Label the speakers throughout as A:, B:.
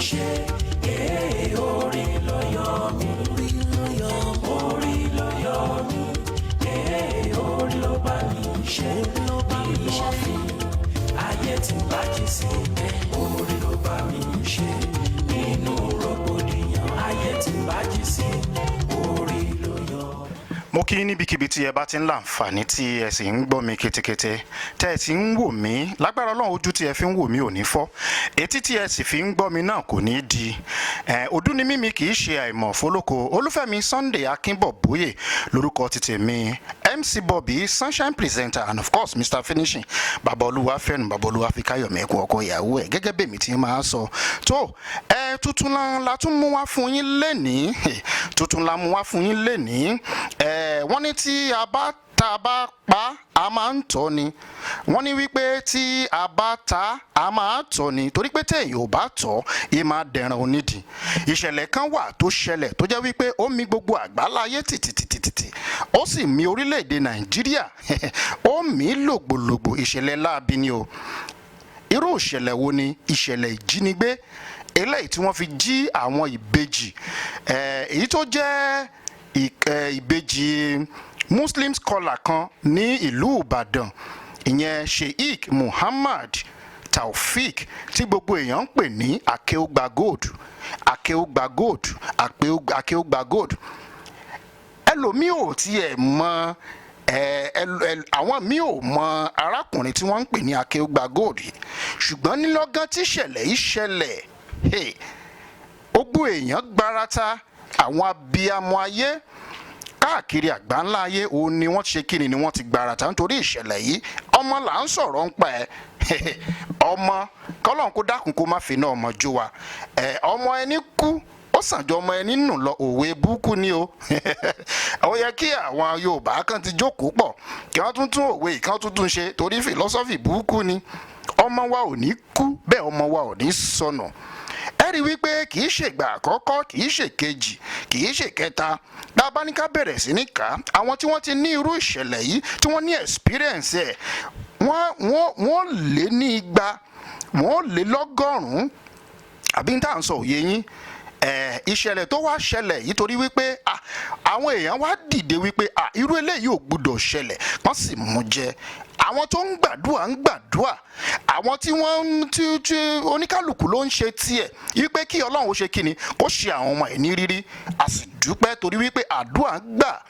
A: Ṣe ee, orí ló yọ mí, orí ló yọ mí ee, orí ló bá mi ṣe nínú ọ̀fìn ayé tí bàjẹ́ sí, orí ló bá mi ṣe nínú rògbòdìyàn ayé tí bàjẹ́ sí, orí ló yọ.
B: Mo kí yín níbikíbi tí ẹ bá ti ń láǹfààní tí ẹ sì ń gbọ́ mi ketekete, tẹ́ ẹ sì ń wò mí. Lágbára Ọlọ́run, ojú tí ẹ fi ń wò mí ò ní fọ́, etí tí ẹ sì fi ń gbọ́ mi náà kò ní di ẹ. Ọdún ni mímí kì í ṣe àìmọ̀ fólóko. Olúfẹ́mi Sunday Akínbọ̀bóyè lórúkọ ti tèmi, MC Bobby, Sunshine presenter and of course Mr Finishing, bàbá olúwa fẹ́nu, bàbá olúwa fi káyọ̀mí ẹ̀kú ọkọ ìyàwó ẹ̀, gẹ́gẹ́ bèmí tí máa sọ tó ẹ. Tuntun la tún mú wá fún yín lénìí, tuntun la mú wá fún yín lénìí. Ẹ wọ́n ní tí a bá tá a bá pa, a máa ń tọ́ ni. Wọ́n ní wípé tí a bá ta, a máa tọ́ ni, torí pé téèyàn ò bá tọ́ ẹ, máa dẹran onídìí. Ìṣẹ̀lẹ̀ kan wà tó ṣẹlẹ̀ tó jẹ́ wípé ó mì gbogbo àgbáláyé tìtìtìtìtì, ó sì mì orílẹ̀-èdè Nàìjíríà, ó mì lògbòlògbò. Ìṣẹ̀lẹ̀ láabi ni o. Irú ìṣẹ̀lẹ̀ wo ni? Ìṣẹ̀lẹ̀ ìjínigbé eléyìí tí wọ́n fi jí àwọn ìbejì, èyí tó jẹ́ ìbejì Muslim scholar kan ní ìlú Ìbàdàn, ìyẹn Sheikh Muhammad Taofik, tí gbogbo èèyàn ń pè ní Akeugba Gold, Akeugba Gold, Akeugba Gold. Ẹlòmíì ò tiẹ̀ mọ ẹ, àwọn míì ò mọ arákùnrin tí wọ́n ń pè ní Akeugba Gold yìí, ṣùgbọ́n nílọ́gán tí ìṣẹ̀lẹ̀ yìí ṣẹlẹ̀, hey, gbogbo èèyàn gbarata. Àwọn abiyamọ ayé káàkiri àgbáńlá ayé òun ni wọ́n ti ṣe kíni ni wọ́n ti gbarata nítorí ìṣẹ̀lẹ̀ yìí. Ọmọ là ń sọ̀rọ̀ ń pa ẹ̀, ọmọ kọ́lọ́n kó dákun kó má fi iná ọmọ jó wa. Ẹ ọmọ ẹni kú, ó sàn jọ ọmọ ẹni nù lọ. Òwe búkú ni o. Ó yẹ kí àwọn Yorùbá kan ti jókòó pọ̀ kí wọ́n tún tún òwe kan tún tún ṣe, torí philosophy búkú ni. Ọmọ wa ò ní kú bẹ́ẹ̀, ọmọ wa ò ní sọnù. Ẹ rí wípé kì í ṣègbà àkọ́kọ́, kì í ṣe kejì, kì í ṣe kẹta. Tá a bá ní ká bẹ̀rẹ̀ sí ní kà á, àwọn tí wọ́n ti ní irú ìṣẹ̀lẹ̀ yìí, tí wọ́n ní experience ẹ̀, wọ́n lé ní 200, wọ́n lé lọ́gọ́rùn-ún. Àbí n tá à ń sọ òye yín? Ìṣẹ̀lẹ̀ tó wá ṣẹlẹ̀ yìí, torí wípé àwọn èèyàn wá dìde wípé irú eléyìí ò gbúdọ̀ ṣẹlẹ̀, wọ́n sì mú jẹ. Àwọn tó ń gbàdúrà ń gbàdúrà, àwọn tí wọ́n ń tí oníkálukú ló ń ṣe tiẹ̀ wípé kí Ọlọ́run ó ṣe kíni, kó ṣe àwọn ọmọ ẹ̀ ní rírí. A sì dúpẹ́ torí wípé àdúrà ń gbà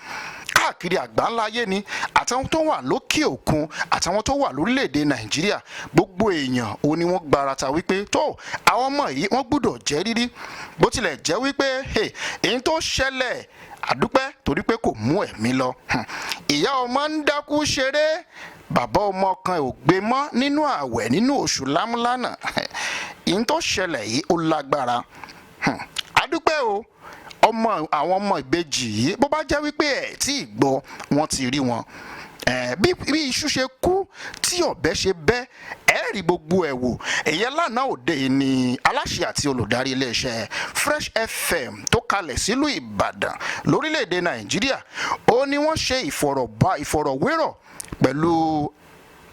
B: káàkiri àgbáńlá ayé ni, àtàwọn tó wà lókè òkun, àtàwọn tó wà lórílẹ̀‐èdè Nàìjíríà. Gbogbo èèyàn ó ní wọ́n gbarata wípé tó àwọn ọmọ yìí, wọ́n gbúdọ̀ jẹ́ rírí. Bó tilẹ̀ jẹ́ wípé èyí tó ṣẹlẹ̀, àdúpẹ́ torí pé kò mú ẹ̀mí lọ. Ìyá ọmọ ń dákú ṣeré, bàbá ọmọ kan ò gbé mọ́ nínú ààwẹ̀, nínú oṣù lámúlánà. Èyí tó ṣẹlẹ̀ yìí, ó lágbára. Àdúpẹ́ o. Ọmọ àwọn ọmọ ìbejì yìí, bó bá jẹ́ wípé ẹ̀ tí ì gbọ́, wọ́n ti rí wọn. Bí iṣu ṣe kú tí ọ̀bẹ ṣe bẹ́, ẹ rí gbogbo ẹ̀ wò. Èyẹ lánàá òde yìí ni aláṣẹ àti olùdarí iléeṣẹ́ Fresh FM tó kalẹ̀ sílùú Ìbàdàn lórílẹ̀‐èdè Nàìjíríà, ó ní wọ́n ṣe ìfọ̀rọ̀wérọ̀ pẹ̀lú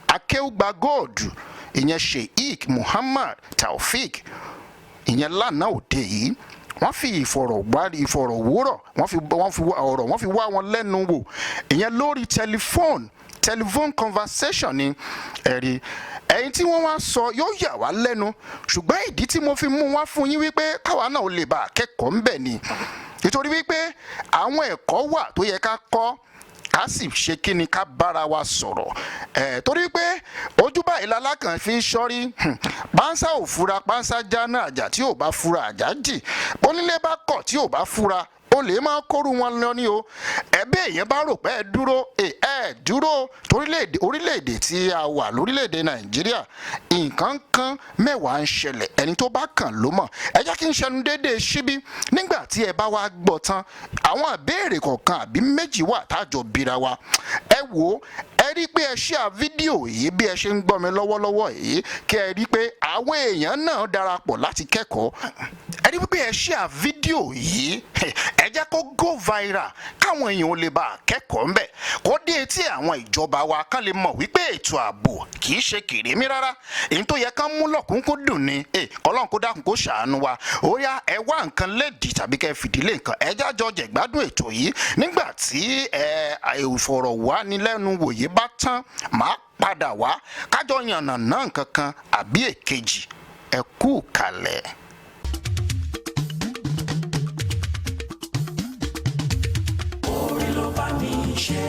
B: Akéúgba Gold, ìyẹn Sheikh Muhammad Taofik. Ìyẹn lánàá òde yìí, wọ́n fi ìfọ̀rọ̀wérọ̀, wọ́n fi ọ̀rọ̀, wọ́n fi wá wọn lẹ́nu wò, ìyẹn lórí telephone conversation ni. Ẹ̀rí ẹ̀yin tí wọ́n wá sọ yóò yà wá lẹ́nu, ṣùgbọ́n ìdí tí mo fi mú wá fún yín wípé káwa náà ó lè bá akẹ́kọ̀ọ́ ńbẹ̀ ni, nítorí wípé àwọn ẹ̀kọ́ wà tó yẹ ká kọ́, ká sì ṣe kí ni, ká bára wa sọ̀rọ̀ ẹ̀, torí pé ojú báyìí lalákàn fi ń ṣọ́rí. Pánsá ò fura, pánsá jáná. Àjà tí ò bá fura, àjà jì. Onílé bá kọ̀ tí ò bá fura, olè máa kóru wọn lọ ní o. Ẹbí èèyàn bá rò pé ẹ dúró, ẹ dúró. Torílẹ̀-èdè, orílẹ̀-èdè tí a wà, lórílẹ̀-èdè Nàìjíríà, nǹkan kan mẹ́wàá ń ṣẹlẹ̀. Ẹni tó bá kàn ló mọ̀. Ẹ jẹ́ kí n ṣẹnu déédéé síbí. Nígbà tí ẹ bá wá gbọ́ tán, àwọn ìbéèrè kọ̀ọ̀kan àbí méjì wà tájọ bíra wa. Ẹ wò ó, ẹ rí pé ẹ share fídíò yìí bí ẹ ṣe ń gbọ́ mi lọ́wọ́lọ́wọ́ yìí, kí ẹ rí pé àwọn èèyàn náà darapọ̀ láti kẹ́kọ̀ọ́. Ẹ rí wípé ẹ share fídíò yìí, ẹ jẹ́ kó go viral, káwọn èèyàn ò lè bá a kẹ́kọ̀ọ́ ńbẹ̀, kó dé etí àwọn ìjọba wa, kán lè mọ̀ wípé ètò ààbò kì í ṣe kèrémí rárá, èyí tó yẹ kán mú lọ́kùnkúndùn ni. Kọ́lọ́n kó dákun kó ṣàánú wa. Ó yá, ẹ wá nǹkan lédìí tàbí kẹ́ fìdílé nǹkan, ẹ jájọ jẹ̀gbádùn ètò yìí. Nígbà tí ẹ ìfọ̀rọ̀wánilẹ́nuwò yìí bá tán, máa padà wá kájọ yànnà náà nǹkan kan àbí èkejì. Ẹ kú kalẹ̀.
A: Orí ló bá mi ṣe,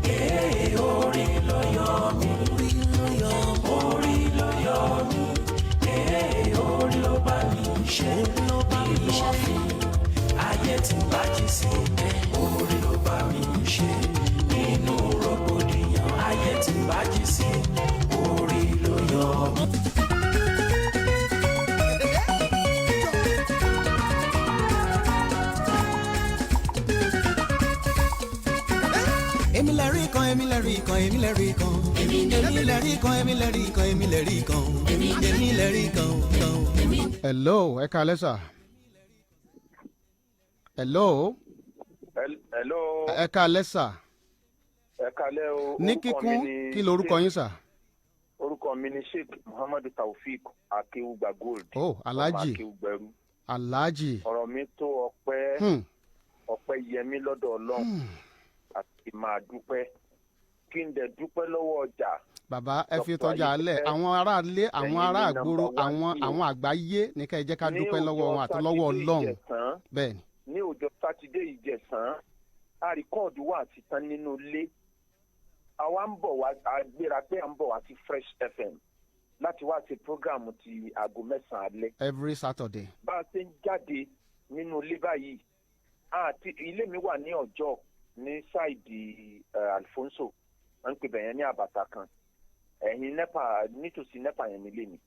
A: ee, orí ló yọ mí, orí ló yọ mí, ee, orí ló bá mi ṣe nínú ọ̀fìn ayé tí bàjẹ́ sí. Orí ló bá mi ṣe nínú rògbòdìyàn ayé tí bàjẹ́ sí. Orí ló yọ mí.
C: Èmi lè rí kan, èmi lè rí kan, èmi lè rí kan, èmi lè rí kan, èmi lè rí kan, èmi lè rí kan, èmi lè rí kan kan.
D: Hello, ẹ káalẹ́ sà. Hello.
E: Hello.
D: Ẹ káalẹ́ sà.
E: Ẹ kálẹ́ o.
D: Ní
E: Orúkọ
D: kíkún,
E: mi ni
D: kí lorúkọ yín sà?
E: Orúkọ mi ni Sheikh Muhammadu Taofik Akéwùgbà Gold.
D: Oh, Alhaji.
E: Ọmọ Akéwùgbẹrú.
D: Alhaji.
E: Ọ̀rọ̀ mi tó ọpẹ́. Ọpẹ́ yẹmí lọ́dọ̀ Ọlọ́run àti máa dúpẹ́, kí n dẹ̀ dúpẹ́ lọ́wọ́ ọjà.
D: Bàbá, ẹ fi
E: Dr.
D: tọjà alẹ.
E: Ayéfẹ́lẹ́,
D: Àwọn aráalé, àwọn
E: ẹ̀yin
D: ará
E: ni
D: àgbòrò,
E: number one
D: àwọn
E: sí o.
D: àwọn àgbáyé ní ká ẹ jẹ́ ká
E: Ní
D: dúpẹ́ lọ́wọ́
E: ọjọ́
D: wọn àti lọ́wọ́
E: Sátidé
D: Ọlọ́run.
E: Ìjẹ̀sán,
D: Bẹ́ẹ̀ ni.
E: ní ọjọ́ Sátidé Ìjẹ̀sán, a record wá àti tán nínú ilé. Àwa ń bọ̀ wá, a gbéra pé à ń bọ̀ wá sí Fresh FM láti wá ṣe program ti aago 9 alẹ́.
D: Every Saturday.
E: Bá a ṣe ń jáde nínú ilé báyìí, àti ilé mi wà ní Ọjọ́, ní side Alfonso, wọ́n ń pè bẹ̀yẹn ní àbàtà kan, ẹ̀yìn NEPA, nítòsí NEPA yẹn nílé mi.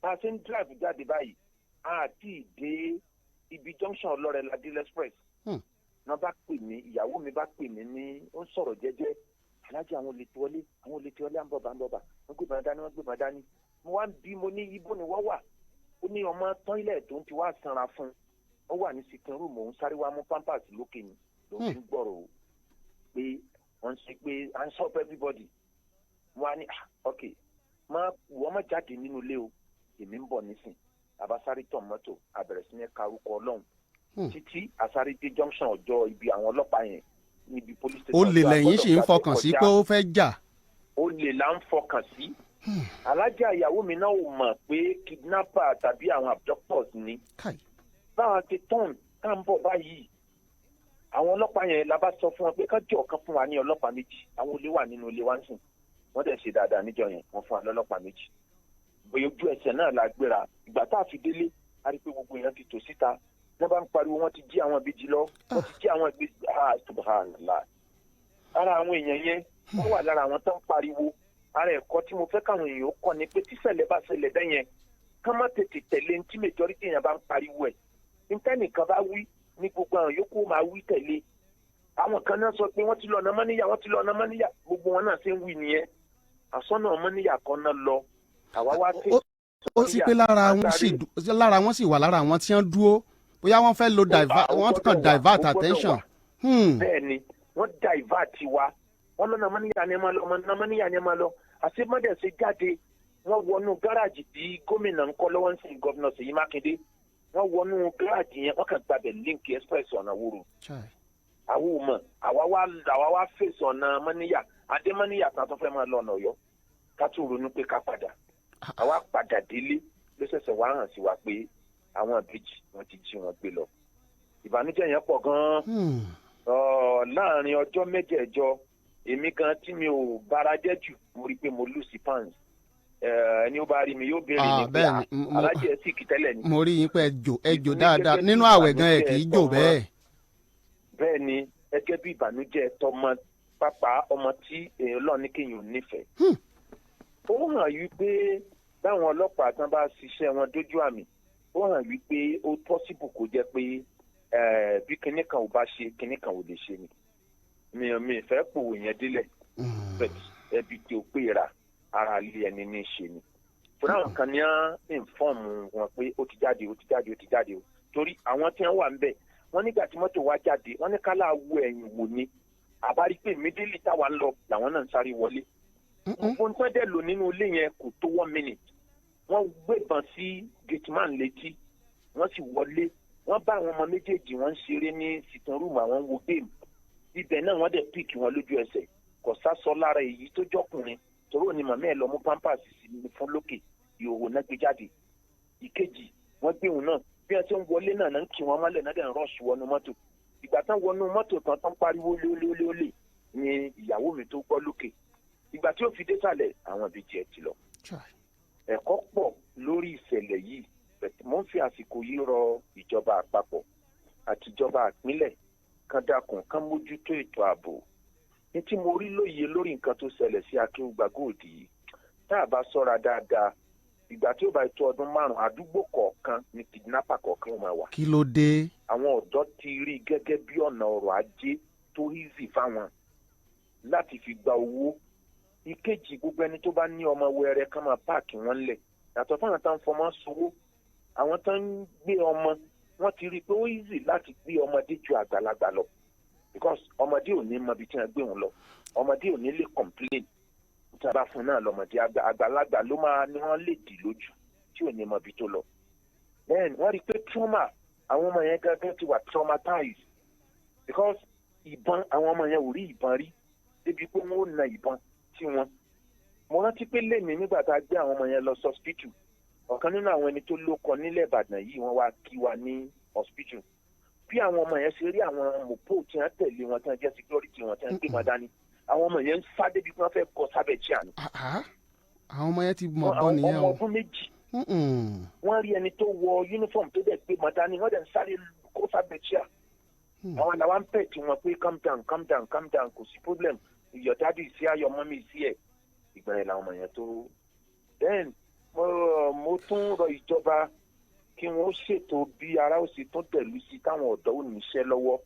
E: Bá a ṣe ń drive jáde báyìí, àti dé ibi junction Ọlọ́rẹ̀ Ladil Express, náà bá pè mí, ìyàwó mi bá pè mí ní, ó ń sọ̀rọ̀ jẹ́jẹ́, "Alájà, àwọn olè ti wọlé, àwọn olè ti wọlé, à ń bọ̀ bá ń bọ̀ bá, wọ́n gbé bọn dání, wọ́n gbé bọn dání." Mo wá ń bí mo ní, "Ibo ni wọ́n wà?" Ó ní ọmọ toilet tó ń ti wá sanra fún un, ó wà ní sitting room, òun sáré wá mú pampers lókè ni lòun fi ń gbọ́rọ̀ o, pé wọ́n ń ṣe pé hands up everybody. Mo wá ní, "Ah, ok, má wọ́n má jáde nínú ilé o, èmi ń bọ̀ nísìn." Àbásáré tọ̀ mọ́tò, àbẹ̀rẹ̀ sí ní karúkọ Ọlọ́run títí àsáré dé junction Ọjọ́, ibi àwọn ọlọ́pàá yẹn, níbi police station.
D: Olè
E: Ọjọ́,
D: lẹ́yìn sì ń
E: agbọ́dọ̀
D: fọkàn sí
E: kọjá.
D: pé ó fẹ́ jà.
E: Olè là ń fọkàn sí. Alájà, ìyàwó mi náà ò mọ̀ pé kidnapper tàbí àwọn abductors ni.
D: Káì.
E: Báwa ti tán ká ń bọ̀ báyìí, àwọn ọlọ́pàá yẹn la bá sọ fún wọn pé ká jọ kan fún wa ní ọlọ́pàá méjì, àwọn olè wà nínú ilé wa ń sìn. Wọ́n dẹ̀ ṣe dáadáa níjọ́ yẹn, wọ́n fún wa lọ́lọ́pàá méjì. Bóyá ojú ẹsẹ̀ náà la gbéra. Ìgbà tá a fi délé, a rí i pé gbogbo èèyàn ti tò síta, wọ́n bá ń pariwo, "Wọ́n ti jí àwọn ìbejì lọ, wọ́n ti jí àwọn ìbejì." Ah, subhanallah! Ara àwọn èèyàn yẹn, wọ́n wà lára àwọn tó ń pariwo. Ara ẹ̀kọ́ tí mo fẹ́ káwọn èèyàn ó kọ́ ni pé tíṣẹ̀lẹ̀ bá ṣẹlẹ̀ bẹ́yẹn, ká má tètè tẹ̀lé ní tí majority èèyàn bá ń pariwo ẹ̀. Nítẹ́nìkan bá wí ní gbogbo àwọn yòókù máa wí tẹ̀lé. Àwọn kan náà sọ pé wọ́n ti lọ ọ̀nà Mọ́níyà, wọ́n ti lọ ọ̀nà Mọ́níyà. Gbogbo wọn náà ṣe ń wí nìyẹn, àsọ́nà Mọ́níyà kan náà lọ. Àwa wá sí.
D: Ó sì pé lára wọn sì lára wọn sì wà lára àwọn tí wọ́n dúró, bóyá wọ́n fẹ́ lo divert,
E: ó
D: wọ́n
E: gbọ́dọ̀
D: kàn
E: wà,
D: divert
E: ó gbọ́dọ̀
D: attention.
E: wà. Bẹ́ẹ̀ ni, wọ́n divert wa. Wọ́n lọ́nà Mọ́níyà ni ẹ máa lọ, ọ̀nà Mọ́níyà ni ẹ máa lọ. Àti mọ́dẹ̀ ṣe jáde, wọ́n wọnú gáràjì tí gómìnà ń kọ́ lọ́wọ́ ń sìn, Gómìnà Ṣèyí Mákindé. Wọ́n wọnú gáràjì yẹn, wọ́n kàn gbàbẹ̀ link express ọ̀nà wúru.
D: Chai.
E: Àwọn ò mọ̀. Àwa wá fèsì ọ̀nà Mọ́níyà, adé Mọ́níyà kan tó fẹ́ máa lọ ọ̀nà Ọ̀yọ́, ká tún ronú pé ká padà. Àwa padà délé ló ṣẹ̀ṣẹ̀ wá hàn sí wa pé àwọn ìbejì, wọn ti jí wọn gbé lọ. Ìbànújẹ́ yẹn pọ̀ gan-an. Láàrin ọjọ́ mẹ́jẹ̀ẹ̀jọ, èmi gan tí mi ò bára jẹ́ jù, mo rí i pé mo lose pounds. Ẹni ó bá rí mi yóò béèrè
D: Ah,
E: ní pé,
D: bẹ́ẹ̀
E: "Ah,
D: ni,
E: alájẹ ẹ̀ sì kì tẹ́lẹ̀ ni."
D: Mo rí yín pé ẹ jò, ẹ jò
E: Ní
D: dáadáa
E: gẹ́gẹ́ bí
D: nínú àwẹ̀ gan, ẹ kì í jò
E: ìbànújẹ́
D: bẹ́ẹ̀.
E: Bẹ́ẹ̀ ni, gẹ́gẹ́ bí ìbànújẹ́ tọmọ, pápá ọmọ tí èèyàn lọ ní kéèyàn ò nífẹ̀ẹ́. Ó hàn yí pé báwọn ọlọ́pàá tán bá ṣiṣẹ́ wọn dójú àmì, ó hàn wí pé ó possible kó jẹ́ pé bí kinní kan ò bá ṣe, kinní kan ò lè ṣe ni. Mi ò fẹ́ pòwò yẹn délẹ̀, but ẹbí tí o pè ra ara ilé ẹni ní í ṣe ni. Fúnra àwọn kan ní á inform wọn pé ó ti jáde, ó ti jáde, ó ti jáde o. Torí àwọn tí wọ́n wà ń bẹ̀, wọ́n nígbà tí mọ́tò wá jáde, wọ́n ní kálá wo ẹ̀yìn wò ni, àbárí pé mídílì táwa ń lọ làwọn náà ń sáré wọlé. Ohun tó dẹ̀ lò nínú ilé yẹn kò tó 1 minute. Wọ́n gbébọn sí gateman létí, wọ́n sì wọlé. Wọ́n bá àwọn ọmọ méjèèjì, wọ́n ń ṣeré ní sitting room, àwọn ń wo game ibẹ̀ náà. Wọ́n dẹ̀ pick wọn lójú ẹsẹ̀. Kò sásọ lára èyí tó jọkùnrin, torí òní màmá ẹ̀ lọ mú pampers sí fún lókè, ìhòòhò náà gbé jáde. Ìkejì, wọ́n gbé òun náà. Bí wọ́n ti ń wọlé náà náà ń kí wọn mọ́lẹ̀ náà, dẹ̀ ń rush wọnú mọ́tò. Ìgbà tán wọnú mọ́tò tán, tán pariwo lólólólè ni ìyàwó mi tó gbọ́ lókè. Ìgbà tí ó fi désàlẹ̀, àwọn ìbejì ẹ̀ ti lọ. Ẹ̀kọ́ pọ̀ lórí ìṣẹ̀lẹ̀ yìí, but mo ń fi àsìkò yìí rọ ìjọba àpapọ̀ àti ìjọba ìpínlẹ̀ kan, dákun, kan mójútó ètò ààbò. Ní tí mo rí lóye lórí nǹkan tó ṣẹlẹ̀ sí Akéwùgbà Gold yìí, tá a bá ṣọ́ra dáadáa, ìgbà tí ó bá tó ọdún 5, àdúgbò kọ̀ọ̀kan ní kidnapper kọ̀ọ̀kan ó máa wà.
D: Kí ló dé?
E: Àwọn ọ̀dọ́ ti rí i gẹ́gẹ́ bí ọ̀nà ọrọ̀ ajé tó easy fáwọn láti fi gba owó. Ìkejì, gbogbo ẹni tó bá ní ọmọ wẹrẹ, kán máa pack wọn lẹ̀. Yàtọ̀ fáwọn tó ń fọmọ sowó, àwọn tó ń gbé ọmọ, wọ́n ti rí i pé ó easy láti gbé ọmọdé ju àgbàlagbà lọ, because ọmọdé ò ní mọ ibi tí wọ́n gbé òun lọ, ọmọdé ò ní lè complain. Tí a bá fún náà lọmọdé, àgbàlagbà ló máa ní wọ́n lè dì lójú tí ò ní mọ ibi tó lọ. Then wọ́n rí i pé trauma, àwọn ọmọ yẹn gángan ti wà traumatized, because ìbọn, àwọn ọmọ yẹn ò rí ìbọn rí débi pé wọ́n ó na ìbọn sí wọn. Mo rántí pé lẹ́mìí nígbà tá a gbé àwọn ọmọ yẹn lọ hospital, ọ̀kan nínú àwọn ẹni tó lókọ nílẹ̀ Ìbàdàn yìí, wọ́n wá kí wa ní hospital. Bí àwọn ọmọ yẹn ṣe rí àwọn mopo tí wọ́n tẹ̀lé wọn, tí wọ́n jẹ́ security wọn, tí wọ́n gbé wọn dání, àwọn ọmọ yẹn ń sá débi pé wọ́n fẹ́ kọ sábẹ́ chair ni.
D: Ah, ah. Àwọn ọmọ yẹn ti mọ̀ bọ́
E: Àwọn
D: nìyẹn
E: ọmọ
D: o.
E: ọdún 2. Wọ́n rí ẹni tó wọ uniform tó dẹ̀ gbé wọn dání, wọ́n dẹ̀ ń sáré kó sábẹ́ chair. Àwọn làwọn ń pẹ̀ tí wọ́n pé, "Calm down, calm down, calm down, kò sí problem. Your daddy is here, your mommy is here." Ìgbà yẹn làwọn ọmọ yẹn tó. Then mo tún rọ ìjọba kí wọ́n ṣètò bí ara ó sì tún tẹ̀lú sí táwọn ọ̀dọ́ ò níṣẹ́ lọ́wọ́.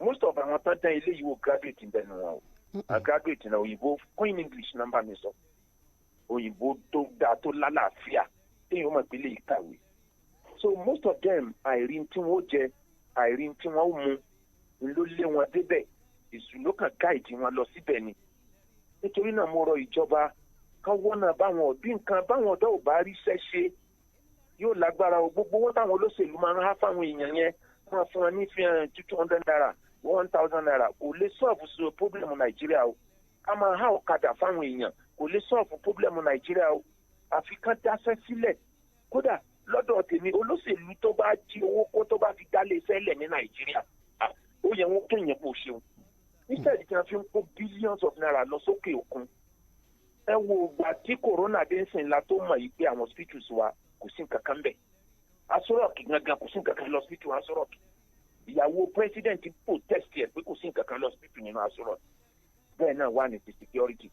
E: Most of àwọn tán dán ilé yìí wò, graduate ń bẹnu wọn o. A graduate náà, òyìnbó, Queen English number mi sọ, òyìnbó tó dáa, tó lálàáfíà, téèyàn mọ̀ pé lè kàwé. So most of them, àìrí tí wọ́n jẹ, àìrí tí wọ́n mu ló lé wọn débẹ̀. Èṣù ló kàn guide wọn lọ síbẹ̀ ni. Nítorí náà, mo rọ ìjọba kán wọ́nà báwọn òbí nǹkan báwọn ọ̀dọ́ ò bá ríṣẹ́ ṣe, yóò lágbára o. Gbogbo owó táwọn olóṣèlú máa ń há fáwọn èèyàn yẹn, wọ́n fún wọn ní fi hàn ₦200, ₦1,000, kò lè solve so problem Nàìjíríà o. Ká máa há ọ̀kadà fáwọn èèyàn kò lè solve problem Nàìjíríà o. Àfi kán dáṣẹ́ sílẹ̀. Kódà lọ́dọ̀ tèmi, olóṣèlú tó bá jí owó kó tó bá fi dálé iṣẹ́ lẹ̀ ní Nàìjíríà, ó yẹ wọ́n tó yẹn kó ṣeun, instead tí wọ́n fi ń kó billions of naira lọ sókè òkun. Ẹ wo ìgbà tí corona dé ń sìn la tó mọ̀ yìí pé àwọn hospitals wa, kò sí nǹkan kan bẹ̀. Aso Rock gangan, kò sí nǹkan kan lọ hospital Aso Rock. Ìyàwó president protest ẹ̀ pé kò sí nǹkan kan lọ hospital nínú Aso Rock. Bẹ́ẹ̀ náà wà ní ti security.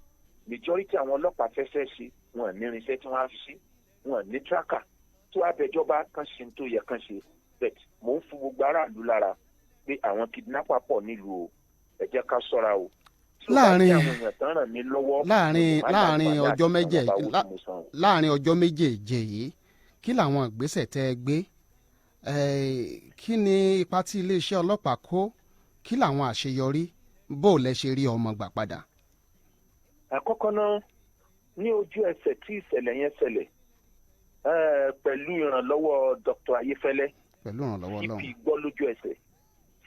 E: Majority àwọn ọlọ́pàá fẹ́fẹ́ ṣe, wọn ní irinṣẹ́ tí wọ́n á fi ṣe, wọn ní tracker tó abẹjọba kan ṣe tó yẹ kan ṣe. But mò ń fún gbogbo aráàlú lára pé àwọn kidnapper pọ̀ nílùú o. Ẹ jẹ́ ká ṣọ́ra o.
D: Láàrin ọjọ́ méje, láàrin ọjọ́ méjèèje yìí, kí làwọn ìgbésẹ̀ tẹ́ ẹ gbé? Kí ni ipa tí iléeṣẹ́ ọlọ́pàá kó? Kí làwọn àṣeyọrí? Bó lẹ ṣe rí ọmọ gbà padà?
E: Àkọ́kọ́ náà, ní ojú ẹsẹ̀ tí ìṣẹ̀lẹ̀ yẹn ṣẹlẹ̀, pẹ̀lú ìrànlọ́wọ́ Dr. Ayéfẹ́lẹ́,
D: Pẹ̀lú ìrànlọ́wọ́ Ọlọ́run.
E: CP gbọ́ lójú ẹsẹ̀.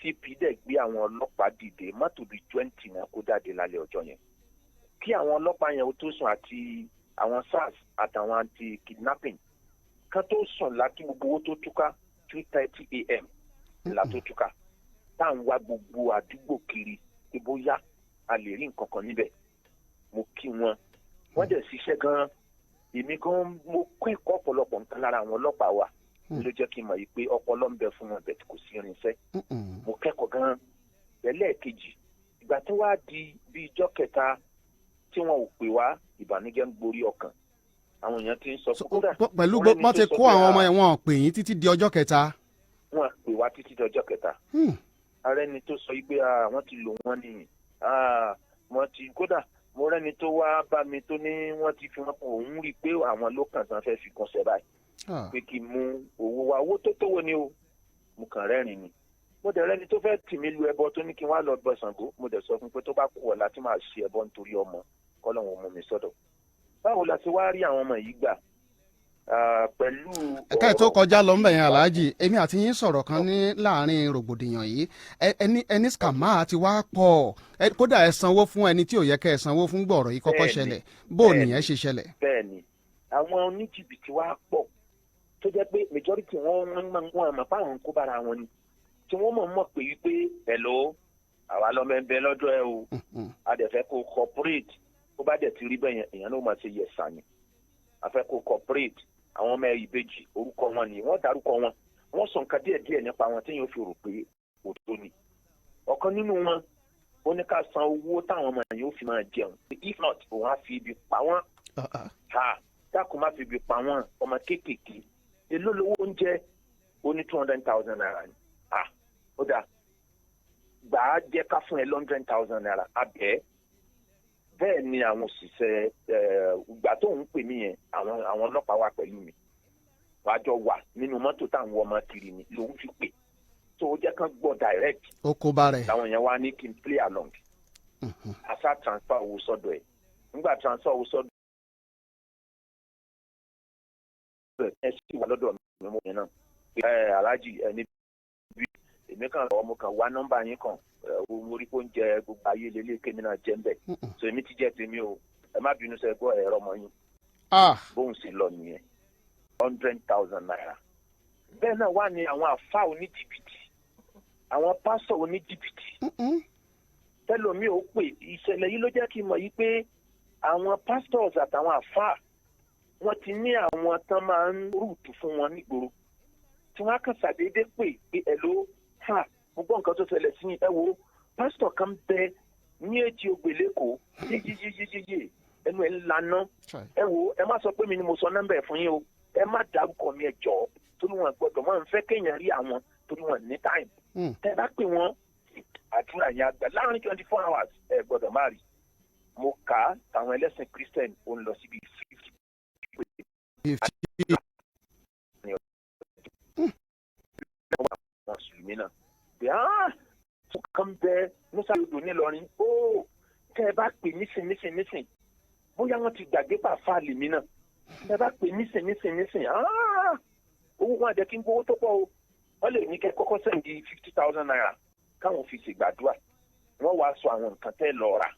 E: CP dẹ̀ gbé àwọn ọlọ́pàá dìde, mọ́tò bíi 20 náà kó jáde lálẹ́ ọjọ́ yẹn. Kí àwọn ọlọ́pàá yẹn ó tó sùn, àti àwọn SARS àtàwọn anti kidnapping kan tó sùn, láti gbogbo owó tó túká, 2:30 a.m. la tó túká, tá à ń wá gbogbo àdúgbò kiri pé bóyá a lè rí nǹkan kan níbẹ̀. Mo kí wọn, wọ́n dẹ̀ ṣiṣẹ́ gan-an. Èmi gan, mo kọ́ ẹ̀kọ́ ọ̀pọ̀lọpọ̀ nǹkan lára àwọn ọlọ́pàá wa. Ló jẹ́ kí n mọ̀ yìí pé ọpọlọ ń bẹ fún wọn bẹ́ẹ̀, kò sí irinṣẹ́. Mo kẹ́kọ̀ọ́ gan-an. Ẹlẹ́ẹ̀kejì, ìgbà tí wàá di bí ijọ́ kẹta tí wọn ò pè wá, ìbànújẹ́ ń gborí ọkàn. Àwọn èèyàn ti ń sọ pé kódà
D: Pẹ̀lú
E: mo rẹ́ni
D: bọ́n
E: tó
D: ti
E: sọ
D: kó
E: pé,
D: àwọn ọmọ
E: "Ah,
D: yẹn, wọn ò pè yín títí di ọjọ́ kẹta?
E: Wọn pè wá títí di ọjọ́ kẹta. Ara ẹni tó sọ yìí pé, "Ah, wọ́n ti lò wọ́n nìyí. Ah, wọ́n ti." Kódà mo rẹ́ni tó wá bá mi tó ní wọ́n ti fi wọ́n kún òun, rí i pé àwọn ló kàn tán fẹ́ fi kún ṣẹ́ báyìí, pé kí n mú owó wa, owó tó tówó ni o. Mo kàn rẹ́rìn ni. Mo dẹ̀ rẹ́ni tó fẹ́ tì mí lu ẹbọ tó ní kí n wá lọ bọ Ṣàngó. Mo dẹ̀ sọ fún pé tó bá kú ọ̀la tí màá ṣe ẹbọ nítorí ọmọ, kọ́lọ́hún mú mi sọ́dọ̀. Báwo la ṣe wá rí àwọn ọmọ yìí gbà? Pẹ̀lú
D: Ẹ̀ka ẹ̀ tó kọjá lọ ńbẹ̀ yẹn, Aláàjì, èmi àti yín sọ̀rọ̀ kan ní láàrin rògbòdìyàn yìí. Ẹni scammer ti wá pọ̀. Kódà ẹ sanwó fún ẹni tí ò yẹ kẹ́ ẹ sanwó fún gbọ̀rọ̀ yìí kọ́kọ́ ṣẹlẹ̀. Bó o nìyẹn ṣe ṣẹlẹ̀?
E: Bẹ́ẹ̀ ni, àwọn oníjìbìtì wá pọ̀ tó jẹ́ pé majority wọn, wọn àmọ́ fáwọn kó bára wọn ni, tí wọ́n mọ̀ mọ̀ pé wípé, "Hello, àwa lọ́mọ ẹ ń bẹ lọ́dọ̀ ẹ o, a dẹ̀ fẹ́ kó cooperate." Ó bá dẹ̀ ti rí bẹ́ẹ̀ yẹn, èèyàn náà máa ṣe yẹ̀sà ni. A fẹ́ kó cooperate, àwọn ọmọ ìbejì, orúkọ wọn ni wọ́n dárúkọ wọn, wọ́n sọ nǹkan díẹ̀ díẹ̀ nípa wọn téèyàn fi rò pé òótọ́ ni. Ọ̀kan nínú wọn, ó ní ká san owó táwọn ọmọ yẹn ó fi máa jẹun, if not, òun á fi ibi pa wọ́n. Ha, dákun, má fi ibi pa wọ́n, ọmọ kéékèèké. Èló lówó oúnjẹ? Ó ní ₦200,000 ni. Ah, ó dáa, gbà á, jẹ́ ká fún ẹ ₦100,000 abẹ́. Bẹ́ẹ̀ ni àwọn òṣìṣẹ́ ìgbà tó ń pè mí yẹn, àwọn ọlọ́pàá wà pẹ̀lú mi, wàá jọ wà nínú mọ́tò táwọn ọmọ kiri ni lòun fi pè tó o jẹ́ kán gbọ́ direct.
D: Ó kó bá rẹ̀.
E: Làwọn yẹn wá ní kí n play along, àṣà transfer owó sọ́dọ̀ ẹ̀. Nígbà transfer owó sọ́dọ̀ ẹ̀, ẹ sì wà lọ́dọ̀ mi mọ́ yẹn náà. Ẹ aláàjì, ẹ ní bí èmi kàn ọmọ kan wá nọ́mbà yín kan, owó orí kó ń jẹ gbogbo ayé lélẹ̀, kémi náà jẹ́ ń bẹ̀, so èmi ti jẹ́ tèmi o, ẹ má bínú sẹ́ gbọ́ ẹ̀rọ ọmọ yín. Bóun sì lọ nìyẹn, ₦100,000. Bẹ́ẹ̀ náà wà ní àwọn àfa oníjìbìtì, àwọn pásọ̀ oníjìbìtì tẹlomi ò pè. Ìṣẹ̀lẹ̀ yìí ló jẹ́ kí n mọ̀ yìí pé àwọn pastors àtàwọn àfa, wọ́n ti ní àwọn tán máa ń rúùtù fún wọn nígboro, tí wọ́n á kàn ṣàdédé pè pé, "Hello, ha, mo gbọ́ nǹkan tó ṣẹlẹ̀ sí yín. Ẹ wo, pásítọ̀ kan bẹ ní èjì ògbè lẹ́kọ̀ọ́ yéyéyéyéyé, ẹnu ẹ̀ ń laná. Ẹ wo, ẹ má sọ pé mi ni mo sọ nọ́mbà ẹ̀ fún yín o, ẹ má dárúkọ mi, ẹ jọ̀ọ́, torí wọn gbọ́dọ̀ máa ń fẹ́ kéèyàn rí àwọn, torí wọn ní time. Tẹ bá pè wọ́n, àdúrà yẹn àgbà láàrin 24 hours, ẹ gbọ́dọ̀ má rí." Mo kà á, táwọn ẹlẹ́sìn Christian, ó ń lọ síbi 50.
D: 50.
E: Mùsùlùmí náà pé kan bẹ musa odò nílọrin ó, tẹ ẹ bá pè nísìn nísìn nísìn, bóyá wọn ti gbàgbé pàfà lèmi náà, tẹ ẹ bá pè nísìn nísìn nísìn, owó wọn àjẹ kí n gbowó tó pọ̀ o. Wọ́n lè ní kẹ́ kọ́kọ́ send ₦50,000 káwọn fi ṣègbàdúrà, wọ́n wàá sọ àwọn nǹkan tẹ́ lọ rà.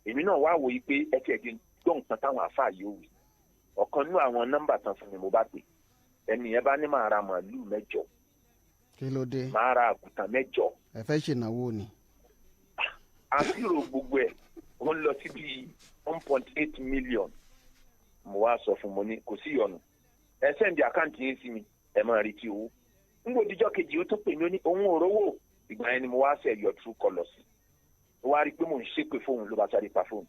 E: Èmi náà wá wòye pé ẹ tiẹ̀ di gbọ́ nǹkan táwọn àáfàá yóò wí. Ọ̀kan nínú àwọn nọ́mbà tán fún mi, mo bá pè, ẹnì yẹn bá ní màá ra màálùú 8.
D: Kí ló dé?
E: Màá ra àgùntàn 8.
D: Ẹ fẹ́ ṣènáwó ni.
E: Àṣírò gbogbo ẹ̀, ó ń lọ sí bíi 1.8 million. Mo wá sọ fún, mo ní kò sí ìyọnu, ẹ send account yín sí mi, ẹ máa retí owó. Nígbà òdìjọ́ kejì, ó tún pè mí, ó ní òun ò rówó. Ìgbà yẹn ni mo wá ṣe yọ true colour sí. Ó wá rí i pé mò ń ṣépè fóun, ló bá sáré pa fóònù.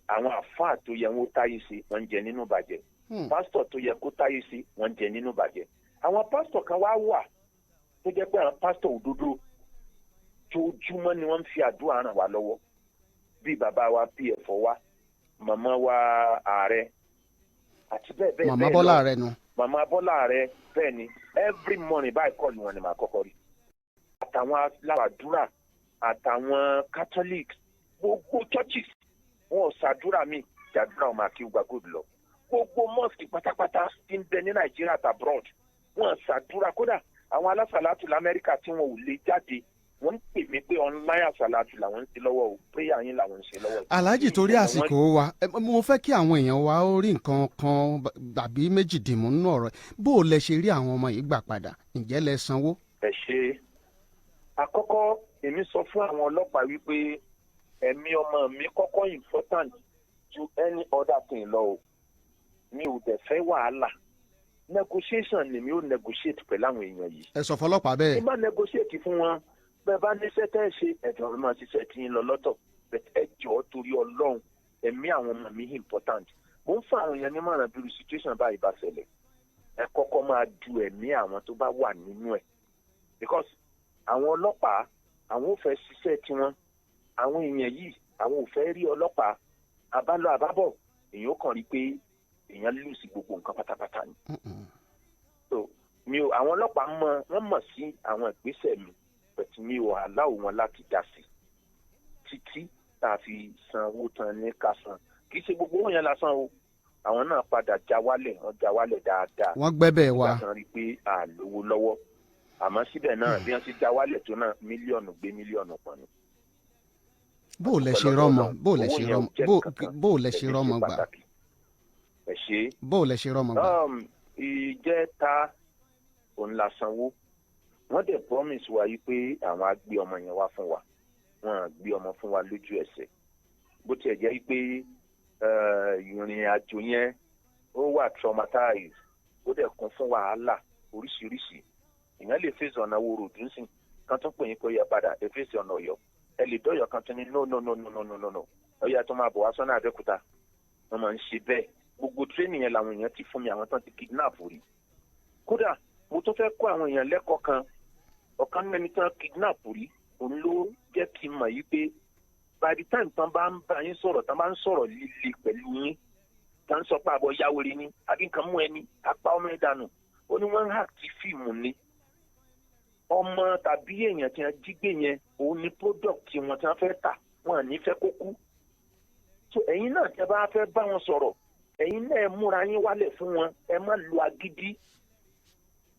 E: Àwọn àfáà tó yẹ wọn ó táyé ṣe, wọ́n ń jẹ nínú ìbàjẹ́. Pásítọ̀ tó yẹ kó táyé ṣe, wọ́n ń jẹ nínú ìbàjẹ́. Àwọn pásítọ̀ kan wá wà tó jẹ́ pé àwọn pásítọ̀ òdodo, tójúmọ́ ni wọ́n ń fi àdúrà ràn wá lọ́wọ́, bíi bàbá wa Pf wa, màmá wa ààrẹ, àti bẹ́ẹ̀ bẹ́ẹ̀
D: Màmá
E: bẹ́ẹ̀
D: Bọ́lá
E: lọ.
D: rẹ nu.
E: Màmá Bọ́lá rẹ, bẹ́ẹ̀ ni. Every morning báyìí, call wọn ni màá kọ́kọ́ rí, àtàwọn aláwàdúrà, àtàwọn Catholic, gbogbo churches, wọn ò ṣàdúrà mi jàdúrà ọmọ akéwùgbà gold lọ. Gbogbo mosque pátápátá tí ń bẹ ní Nàìjíríà àti abroad, wọn ṣàdúrà. Kódà àwọn alásàlátù lamẹ́ríkà tí wọn ò lè jáde, wọ́n ń pè mí pé online àsàlátù làwọn ń ṣe lọ́wọ́ o, prayer yín làwọn ń ṣe lọ́wọ́.
D: Aláàjì, torí àsìkò wa, mo fẹ́ kí àwọn èèyàn wa ó rí nǹkan kan tàbí méjì dìmú nínú ọ̀rọ̀. Bó o lẹ ṣe rí àwọn ọmọ yìí gbà padà? Ǹjẹ́ lẹ sanwó?
E: Ẹ ṣe. Àkọ́kọ́, èmi sọ fún àwọn ọlọ́pàá wípé ẹ̀mí ọmọ mi kọ́kọ́ important ju any other thing lọ o. Mi ò dẹ̀ fẹ́ wàhálà. Negotiation ni mi ò negotiate pẹ̀lú àwọn èèyàn yìí.
D: Ẹ sọ fọlọ́pàá bẹ́ẹ̀?
E: Tí bá negotiate fún wọn, bẹ́ẹ̀ bá níṣẹ́ tẹ́ ẹ ṣe, ẹ̀jọ̀ máa ṣiṣẹ́ tí ń lọ lọ́tọ̀. But ẹ jọ̀ọ́, torí Ọlọ́run, ẹ̀mí àwọn ọmọ mi important. Mo ń fún àwọn èèyàn nímọ̀ràn, bí irú situation báyìí bá ṣẹlẹ̀, ẹ kọ́kọ́ máa du ẹ̀mí àwọn tó bá wà nínú ẹ̀, because àwọn ọlọ́pàá, àwọn ò fẹ́ ṣiṣẹ́ tiwọn, àwọn èèyàn yìí, àwọn ò fẹ́ rí ọlọ́pàá. Àbálọ àbábọ̀, èèyàn ó kàn rí pé èèyàn lose gbogbo nǹkan pátápátá ni. So Mi ò, àwọn ọlọ́pàá mọ̀, wọ́n mọ̀ sí àwọn ìgbésẹ̀ mi, but mi ò allow wọn láti dá sí títí tá a fi san owó tán ní ká san. Kì í ṣe gbogbo owó yẹn lásán o, àwọn náà padà já wálẹ̀, wọ́n já wálẹ̀ dáadáa.
D: Wọ́n gbẹ́bẹ̀ wa.
E: Nígbà tán rí i pé a lówó lọ́wọ́, àmọ́ síbẹ̀ náà, bí wọ́n ti já wálẹ̀ tó náà, mílíọ̀nù gbé mílíọ̀nù pọ̀ ni.
D: Bó o lẹ ṣe rọmọ, bó o lẹ ṣe rọmọ, bó o lẹ ṣe rọmọ gbà?
E: Ẹ ṣe.
D: Bó o lẹ ṣe rọmọ gbà?
E: Ìjẹta òun la sanwó. Wọ́n dẹ̀ promise wa yìí pé àwọn á gbé ọmọ yẹn wá fún wa. Wọ́n á gbé ọmọ fún wa lójú ẹsẹ̀, bó tiẹ̀ jẹ́ pé ìrìn àjò yẹn, ó wà traumatized, ó dẹ̀ kún fún wàhálà oríṣiríṣi. Èèyàn lè fèsì ọ̀nà wo ròdùn sí kan, tún pè yín pé ó yẹ padà, ẹ fèsì ọ̀nà Ọ̀yọ́, ẹ lè dọ́yọ̀ kan, tún ní no, no, no, no, no, no, no, no, ó yẹ tó máa bọ̀ wá sọ́nà Abẹ́òkúta. Wọ́n máa ń ṣe bẹ́ẹ̀. Gbogbo training yẹn làwọn èèyàn ti fún mi, àwọn tán ti kidnap rí. Kódà mo tún fẹ́ kọ́ àwọn èèyàn lẹ́kọ̀ọ́ kan. Ọ̀kan nínú ẹni tán kidnap rí, òun ló jẹ́ kí n mọ̀ yí pé by the time tán bá ń bá yín sọ̀rọ̀, tán bá ń sọ̀rọ̀ líle pẹ̀lú yín, tán sọ pé àbọ̀ yáwèrè ni àbí nǹkan mú ẹni apá ọmọ ẹ̀ dànù, ó ní wọ́n ń act fíìmù ni. Ọmọ tàbí èèyàn tí wọ́n jí gbé yẹn, òun ni product wọn tí wọ́n fẹ́ tà. Wọn à ní fẹ́ kó kú. So ẹ̀yin náà, tẹ́ bá fẹ́ bá wọn sọ̀rọ̀, ẹ̀yin náà ẹ múra yín wálẹ̀ fún wọn, ẹ má lo agídí.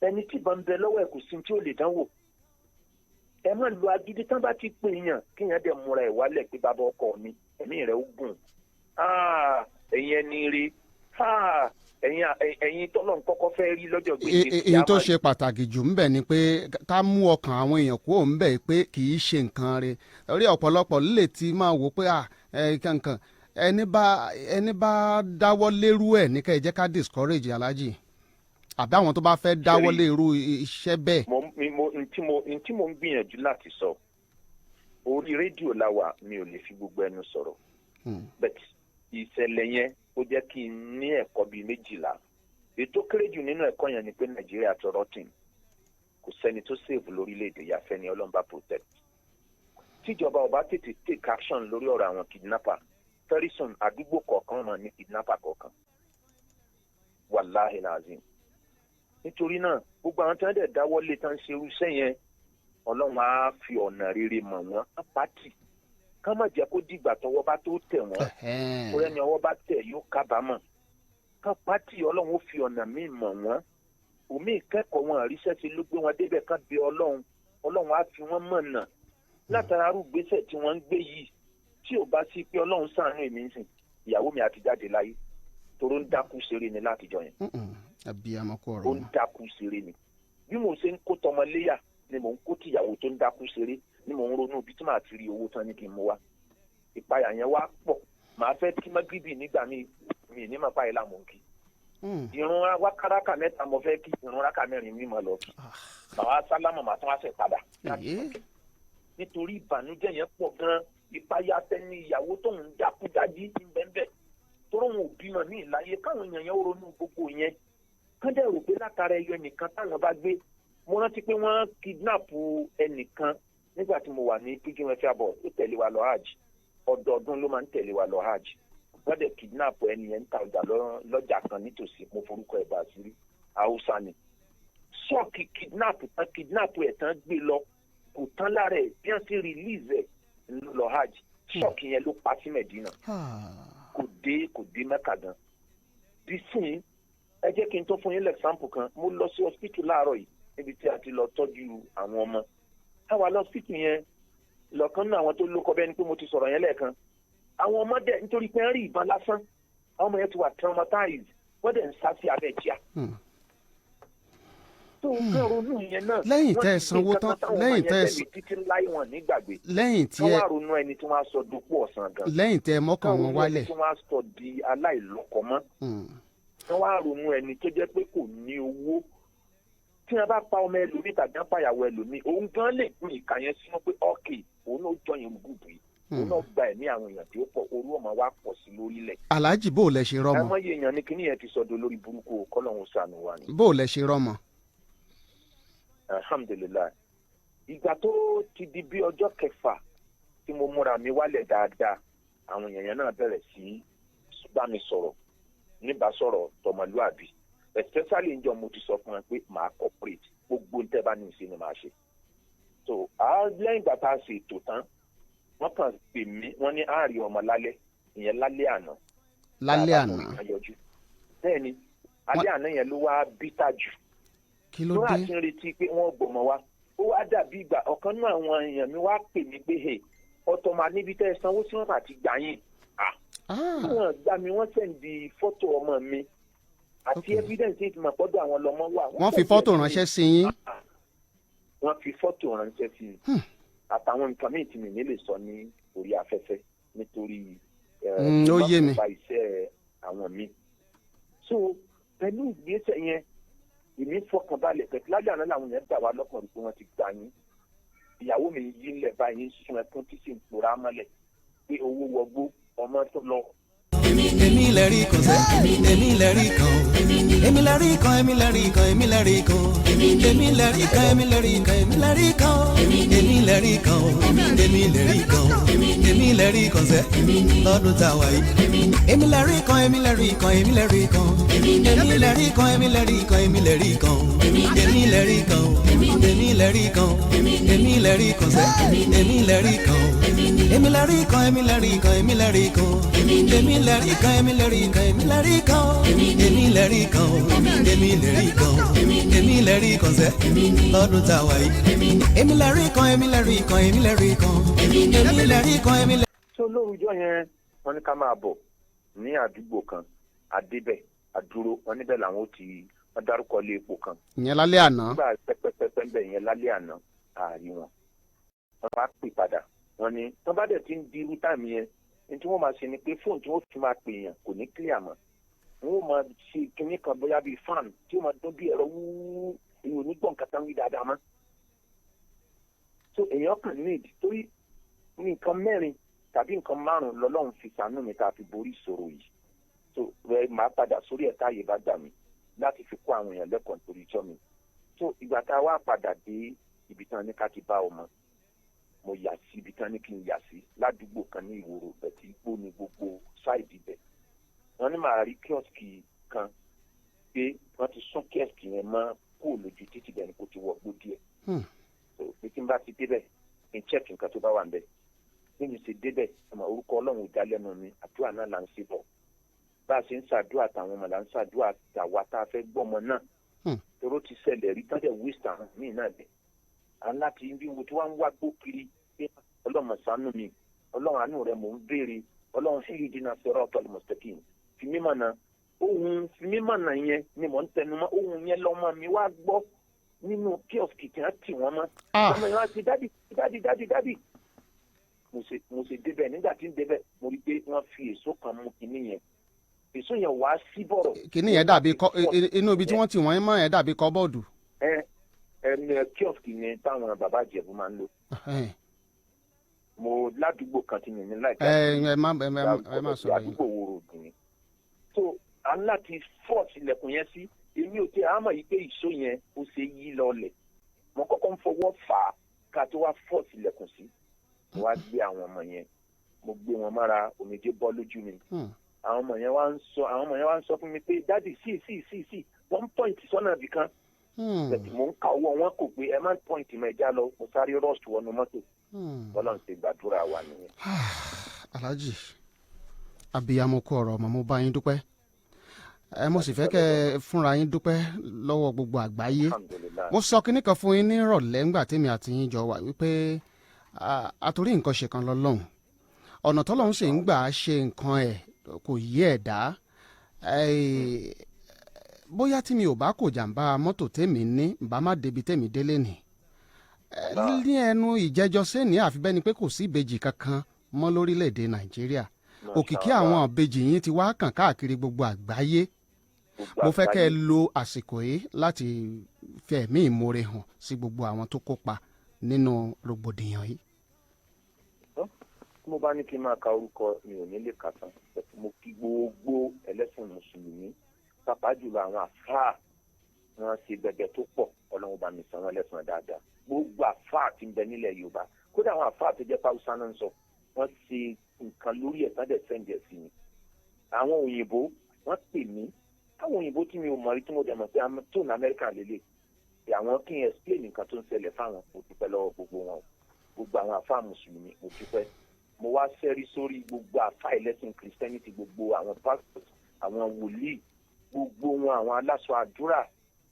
E: Ẹni tí ìbọn ń bẹ lọ́wọ́ ẹ̀, kò sí tí ó lè dánwò. Ẹ má lo agídí. Tán bá ti pè yàn, kéèyàn dẹ̀ múra ẹ̀ wálẹ̀ pé bàbá ọkọ mi, ẹ̀mí rẹ̀ ó gùn, ẹ̀yin ẹni rí, ẹ̀yin tọ́lọ̀ ń kọ́kọ́ fẹ́ rí lọ́jọ́ gbèsè.
D: Èyí tó ṣe pàtàkì jù ńbẹ̀ ni pé ká mú ọkàn àwọn èèyàn kúrò ńbẹ̀ pé kì í ṣe nǹkan rẹ̀, torí ọ̀pọ̀lọpọ̀ lè ti máa wò pé kankan ẹni bá dáwọ́ lérú ẹ̀ ní ká ẹ jẹ́ ká discourage aláàjì àbí àwọn tó bá fẹ́ dáwọ́ lérú iṣẹ́ bẹ́ẹ̀.
E: Mo ntí mo ń gbìyànjú láti sọ, orí rédíò la wà, mi ò lè fi gbogbo ẹnu sọ̀rọ̀, but ìṣẹ̀lẹ̀ yẹn, ó jẹ́ kí n ní ẹ̀kọ́ bíi 12. Ètò kéré jù nínú ẹ̀kọ́ yẹn ni pé Nàìjíríà tọrọ tì, kò sẹ́ni tó save lórílẹ̀‐èdè yàfẹ́ ni Ọlọ́run protect. Tíjọba ò bá tètè take action lórí ọ̀rọ̀ àwọn kidnapper, very soon àdúgbò kọ̀ọ̀kan máa ní kidnapper kọ̀ọ̀kan, wàláhì lazim. Nítorí náà, gbogbo àwọn tí wọ́n dẹ̀ dáwọ́ lé tán ṣe irúṣẹ́ yẹn, Ọlọ́run á fi ọ̀nà rere mọ̀ wọ́n. Á pàtì ká má jẹ́ kó dìgbà tọwọ́ bá tó tẹ̀ wọ́n, torí ẹni ọwọ́ bá tẹ̀ yóò kábàámọ̀. Ká pàtì, Ọlọ́run ó fi ọ̀nà míì mọ̀ wọ́n. Òmí ìkẹ́kọ̀ọ́ wọn, àríṣẹ́ ti ló gbé wọn débẹ̀. Ká bí Ọlọ́run, Ọlọ́run á fi wọ́n mọ̀nà látara arúgbésẹ̀ tí wọ́n ń gbé yìí. Tí ò bá sí pé Ọlọ́run ṣàánú èmi ń sìn, ìyàwó mi àti jáde láyé, toró ń dákú ṣeré ni látijọ́ yẹn.
D: Abiyamọ kò
E: Ó
D: rọ.
E: ń dákú ṣeré ni. Bí mo ṣe ń kó tọmọ léyà ni mò ń kó tìyàwó tó ń dákú ṣeré, ni mò ń ronú ibi tí màá ti rí owó tán ní kí n mú wá. Ìpayà yẹn wá pọ̀. Màá fẹ́ kí mọ́gìrìbì nígbà míì, mi ní màá báyìí làmú kí ìrun wákàràkà 3 mo fẹ́ kí, ìrun rákà 4 mi mọ̀ lọ kí. Màá sálámà, màá tún wá sẹ̀ padà, nítorí ìbànújẹ́ yẹn pọ̀ gan. Ìpayà tẹni ìyàwó tóun dákú dájí ní bẹ́ẹ̀, torí òun ò bímọ ní ìláyé. Káwọn èèyàn yẹn ó ronú gbogbo yẹn, kán dẹ̀ rò pé látara ẹyọ ẹnìkan táwọn bá gbé. Mo rántí pé wọ́n kidnap ẹnìkan nígbà tí mo wà ní Pilgrim Welfare Board. Ó tẹ̀lé wa lọ hajj, ọdọọdún ló máa ń tẹ̀lé wa lọ hajj. Wọ́n dẹ̀ kidnap ẹni yẹn ń ta ọjà lọ́jà kan nítòsí. Mo forúkọ ẹ̀ bá a sí rí, Haúsá ni. Shock kidnap tán kidnap ẹ̀ tán gbé lọ kò tán lára ẹ̀. Bí wọ́n ti release ẹ̀ ló lọ hajj, shock yẹn ló pa sí Medina. Kò dé Mẹ́kà gan dísìn. Ẹ jẹ́ kí n tó fún yín l'example kan. Mo lọ sí hospital láàárọ̀ yìí níbi tí a ti lọ tọ́jú àwọn ọmọ táwa lọ hospital yẹn. Lọ́kàn náà, àwọn tó lókọ bẹ́ẹ̀ ni pé mo ti sọ̀rọ̀ yẹn lẹ́ẹ̀kan. Àwọn ọmọdé, nítorí pé ń rí ìbọn lásán, àwọn ọmọ yẹn ti wà traumatized, wọ́n dẹ̀ ń sá sí abẹ́ jíà tó ń fẹ́ ronú yẹn náà.
D: Lẹ́yìn
E: Wọ́n
D: tẹ́ ẹ
E: ti gbé
D: sanwó
E: nǹkan
D: tán,
E: kan táwọn ọmọ
D: lẹ́yìn
E: yẹn
D: tẹ́ ẹ
E: tẹ̀lé títí láì wọ́n nígbàgbé.
D: Lẹ́yìn tí
E: Kán
D: ẹ
E: wá ronú ẹni tí wọ́n á sọ dopò ọ̀sán gan.
D: Lẹ́yìn tẹ́ ẹ mọ́kàn
E: Kán
D: wọn
E: ronú ẹni
D: wálẹ̀.
E: tí wọ́n á sọ di aláìlọ́kọ mọ́. Kán wá ronú ẹni tó jẹ́ pé kò ní owó. Tí wọ́n bá pa ọmọ ẹlòmíì tàbí wọ́n pàyàwó ẹlòmíì, òun gan lè pín ìka yẹn sínú pé ọ́kè, òun náà jọyìn group yìí, òun náà gba ẹ̀mí àwọn èèyàn tí ó pọ̀, orú ọmọ wa pọ̀ sí lórílẹ̀.
D: Aláàjì, bó o lẹ ṣe rọmọ?
E: Àìmọye èèyàn ní kíní yẹn ti sọdọ̀ lórí burúkú. Kọ́lọ́hún ṣàánú wa ni.
D: Bó o lẹ ṣe rọmọ?
E: Alhamdulillahi, ìgbà tó ti di bí ọjọ́ kẹfà tí mo múra mi wálẹ̀ dáadáa, àwọn èèyàn yẹn náà bẹ̀rẹ̀ sí bá mi sọ̀rọ̀ níbà sọ̀rọ̀ tọmọlúàbí. Especially njọ mo ti sọ fún wọn pé màá cooperate, gbogbo ntẹ́ bá ní ìṣe ni màá ṣe. So lẹ́yìn ìgbà tá a ṣe ètò tán, wọ́n kàn pè mí, wọ́n ní àárí ọmọ lálẹ́ ìyẹn, lálẹ́ àná.
D: Lálẹ́ àná?
E: Yọjú. Bẹ́ẹ̀ ni, alẹ́ àná yẹn ló wá bitter jù.
D: Kí ló
E: tó
D: dé?
E: Àti ń retí pé wọ́n gbọ́mọ wa, ó wá dàbí ìgbà ọ̀kan náà àwọn èèyàn mi wá pè mí pé, "Hey, ọ̀tọ̀ màá níbi tẹ́ ẹ sanwó sí, wọn àti gbà yín." Wọ́n gbà mí, wọ́n send fọ́tò ọmọ mi àti evidence tí mo pọ́dọ̀ àwọn lọ́mọ wà.
D: Wọ́n fi fọ́tò ránṣẹ́ sí yín?
E: Wọ́n fi fọ́tò ránṣẹ́ sí i àtàwọn nǹkan míì tí mi ní lè sọ ní orí afẹ́fẹ́ nítorí
D: Ó yé mi.
E: Ba iṣẹ́ àwọn míì. So pẹ̀lú ìgbésẹ̀ yẹn, èmi fọkànbalẹ̀ pẹ̀lú lálẹ́ àná làwọn yẹn gbà wá lọ́kàn pé wọ́n ti gbà yín. Ìyàwó mi yí ńlẹ̀ báyìí, ń sun ẹkún tí sì ń pòórá mọ́lẹ̀ pé owó wọgbó, ọmọ tó lọ.
C: Èmi lè rí kan sẹ́, èmi lè rí kan, èmi lè rí kan, èmi lè rí kan, èmi lè rí kan, èmi lè rí kan, èmi lè rí kan, èmi lè rí kan, èmi lè rí kan, èmi lè rí kan, èmi lè rí kan sẹ́ lọ́dún tá a wà yìí. Èmi lè rí kan, èmi lè rí kan, èmi lè rí kan, èmi lè rí kan, èmi lè rí kan, èmi lè rí kan, èmi lè rí kan, èmi lè rí kan, èmi lè rí kan sẹ́, èmi lè rí kan, èmi lè rí kan, èmi lè rí kan, èmi lè rí kan, èmi lè rí kan, èmi lè rí kan, èmi lè rí kan, èmi lè rí kan, èmi lè rí kan, èmi lè rí kan sẹ́ lọ́dún tá a wà yìí. Èmi lè rí kan, èmi lè rí kan, èmi lè rí kan, èmi lè rí kan, èmi lè.
E: Tó lórúkọ yẹn, wọ́n ní ká máa bọ̀ ní àdúgbò kan àdébẹ̀ àdúró wọn níbẹ̀ làwọn ó ti, wọ́n dárúkọ ilé epo kan.
D: Ìyẹn lálẹ́ àná?
E: Nígbà pẹ́pẹ́pẹ́pẹ́ ń bẹ̀ yẹn lálẹ́ àná, ààrí wọn. Wọ́n bá pè padà, wọ́n ní tọ́ bá dẹ̀ ti ń di irú time yẹn ní tí wọ́n máa ṣe ni pé fóònù tí wọ́n fi máa pè yàn kò ní clear mọ́. Wọ́n ó máa ṣe kinní kan, bóyá bíi fan tí ó máa dún bí ẹ̀rọ wúúú, èyí ò ní gbọ̀n kàtà ń wí dáadáa mọ́. So èèyàn kàn need torí nǹkan mẹ́rin tàbí nǹkan márùn-ún lọ́lọ́run fi ṣàánú mi tá a fi borí ìṣòro yìí. So rẹ máa padà sórí ẹ̀ táyé bá gbà mí láti fi kó àwọn èèyàn lẹ́kọ̀ọ́ nítorí ijọ́ mi. So ìgbà tá a wá padà dé ibi tán ní ká ti bá ọmọ, mo yà sí ibi tán ní kí n yà sí ládùúgbò kan ní Ìwòrò bẹ̀ tí igbó ní gbogbo side bẹ̀. Wọ́n ní màá rí kiosk kan pé wọ́n ti sún kiosk yẹn mọ́ kúrò lójú títì bẹ́ẹ̀ ni kò ti wọ̀ gbó díẹ̀. So pé tí n bá ti débẹ̀, kí n check nǹkan tó bá wà níbẹ̀. Bí mi ṣe débẹ̀, ọmọ orúkọ Ọlọ́run ò dá lẹ́nu mi, àdúrà náà là ń ṣe bọ̀. Bá a ṣe ń ṣàdúrà táwọn ọmọ là ń ṣàdúrà tàwa tá a fẹ́ gbọ́mọ náà. Toró ti ṣẹlẹ̀ rí tán dẹ̀ waste àwọn míì náà bẹ̀. À ń láti bí wo tí wọ́n ń wá gbó kiri pé Ọlọ́run ṣàánú mi, Ọlọ́run àánú rẹ̀ mò ń béèrè, Ọlọ́run ihdina siratal mustaqim, fi mí mọ̀nà. Ohun fi mí mọ̀nà yẹn ni mò ń tẹnu mọ́. Ohun yẹn lọ́mọ mi wá gbọ́ nínú kiosk tí wọ́n tì wọ́n mọ́. Ọmọ yẹn wá sí, "Daddy, daddy, daddy, daddy." Mo ṣe débẹ̀, nígbà tí ń débẹ̀, mo rí i pé wọ́n fi èso kan mú kinní yẹn, èso yẹn wá sí bọ̀rọ̀.
D: Kinní yẹn dàbí inú ibi tí wọ́n tì wọ́n mọ́ yẹn dàbí cupboard.
E: Ẹ ẹ ní kiosk yẹn táwọn bàbá Ìjẹ̀bú máa ń lò. Mo ládùúgbò kan tí mi ní láìpẹ́.
D: Ẹ ẹ má ẹ má ẹ má sọ̀rọ̀ yìí.
E: Àdúgbò wo rògùn ni. So à ń láti force ilẹ̀kùn yẹn sí. Èmi ò tẹ àmọ̀ yìí pé ìṣó yẹn ó ṣe yí lọlẹ̀. Mo kọ́kọ́ ń fọwọ́ fà á ká tó wá force ilẹ̀kùn sí. Mo wá gbé àwọn ọmọ yẹn, mo gbé wọn mára, omijé bọ́ lójú mi. Àwọn ọmọ yẹn wá ń sọ fún mi pé, "Daddy, sí sí sí sí." Wọ́n point sọ́nà ibì kan. Bẹ̀tì mò ń ka ọwọ́ wọn kò pé ẹ má point mọ́, ẹja lọ. Mo sáré rush wọnú mọ́tò. Bọ́lá ń ṣe gbàdúrà wa nìyẹn.
D: Alhaji, abiyamọ kú ọ̀rọ̀ ọmọ, mo bá yín dúpẹ́. Ẹ mo sì fẹ́ kẹ́ ẹ fúnra yín dúpẹ́ lọ́wọ́ gbogbo àgbáyé.
E: Alhamdulillahi.
D: Mo sọ kinní kan fún yín ní ìrọ̀lẹ́ ńgbà tèmi àti yín jọ wà wípé àtòrí nǹkan ṣe kan lọ́lọ́hùn, ọ̀nà tọ́lọ́hún sì ń gbà ṣe nǹkan ẹ̀ kò yé ẹ̀dá. Bóyá tí mi ò bá kò jàǹbá mọ́tò tèmi ní bá má débi tèmi délé nì ní ẹnu ìjẹjọ sẹ́ni, àfi bẹ́ẹ̀ ni pé kò sí ìbejì kankan mọ́ lórílẹ̀‐èdè Nàìjíríà. Òkìkí àwọn ìbejì yín ti wá kàn káàkiri gbogbo àgbáyé.
E: Gbogbo
D: Mo fẹ́ kẹ́ ẹ
E: àgbáyé.
D: lo àsìkò yìí láti fi ẹ̀mí ìmoore hàn sí gbogbo àwọn tó kópa nínú rògbòdìyàn yìí.
E: Tí mo bá ní kí n máa ka orúkọ, mi ò ní lè kà tán. But mo kí gbogbo ẹlẹ́sìn mùsùlùmí, pàápàá jùlọ àwọn àfáà. Wọn ṣe gbẹgbẹ tó pọ̀, Ọlọ́run bá mi san wọ́n lẹ́san dáadáa. Gbogbo àfáà tí ń bẹ nílẹ̀ Yorùbá, kódà àwọn àfáà tó jẹ́ pàwùsá náà ń sọ, wọ́n ṣe nǹkan lórí ẹ̀ tán dẹ̀ send ẹ̀ sí mi. Àwọn òyìnbó wọ́n pè mí. Àwọn òyìnbó tí mi ò mọ̀ rí, tí mo dẹ̀ mọ̀ pé tó ní Amẹ́ríkà lélẹ̀ pé àwọn kí n explain nǹkan tó ń ṣẹlẹ̀ fáwọn. Mo dúpẹ́ lọ́wọ́ gbogbo wọn o. Gbogbo àwọn àfáà mùsùlùmí, mo dúpẹ́. Mo wá sẹ́rí sórí gbogbo àfáà ẹlẹ́sìn Christianity, gbogbo àwọn pastors, àwọn wòlíì, gbogbo wọn, àwọn aláṣọ àdúrà,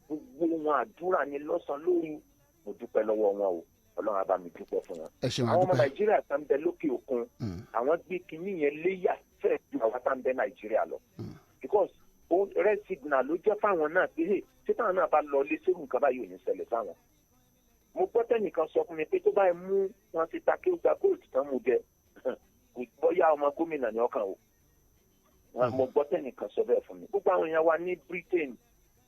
E: gbogbo wọn, àdúrà ní lọ́sàn-án lóru. Mo dúpẹ́ lọ́wọ́ wọn o. Ọlọ́run á bá mi dúpẹ́ fún wọn.
D: Ẹ ṣeun.
E: Àwọn ọmọ
D: Àdúpẹ́.
E: Nàìjíríà tá ń bẹ lókè òkun, àwọn gbé kinní yẹn léyà fẹ́ẹ̀ ju àwa tá ń bẹ Nàìjíríà lọ, because ó red signal ló jẹ́ fáwọn náà pé, hey, ṣé táwọn náà bá lọ lé sórí nǹkan báyìí ò ní ṣẹlẹ̀ sáwọn. Mo gbọ́ tẹ́nìkan sọ fún mi pé tó báyìí mú wọn ti ta kí ó gba gold tán mú jẹ, kò bóyá ọmọ gómìnà ní ọkàn o. Mo gbọ́ tẹ́nìkan sọ bẹ́ẹ̀ fún mi. Gbogbo àwọn èèyàn wa ní Britain,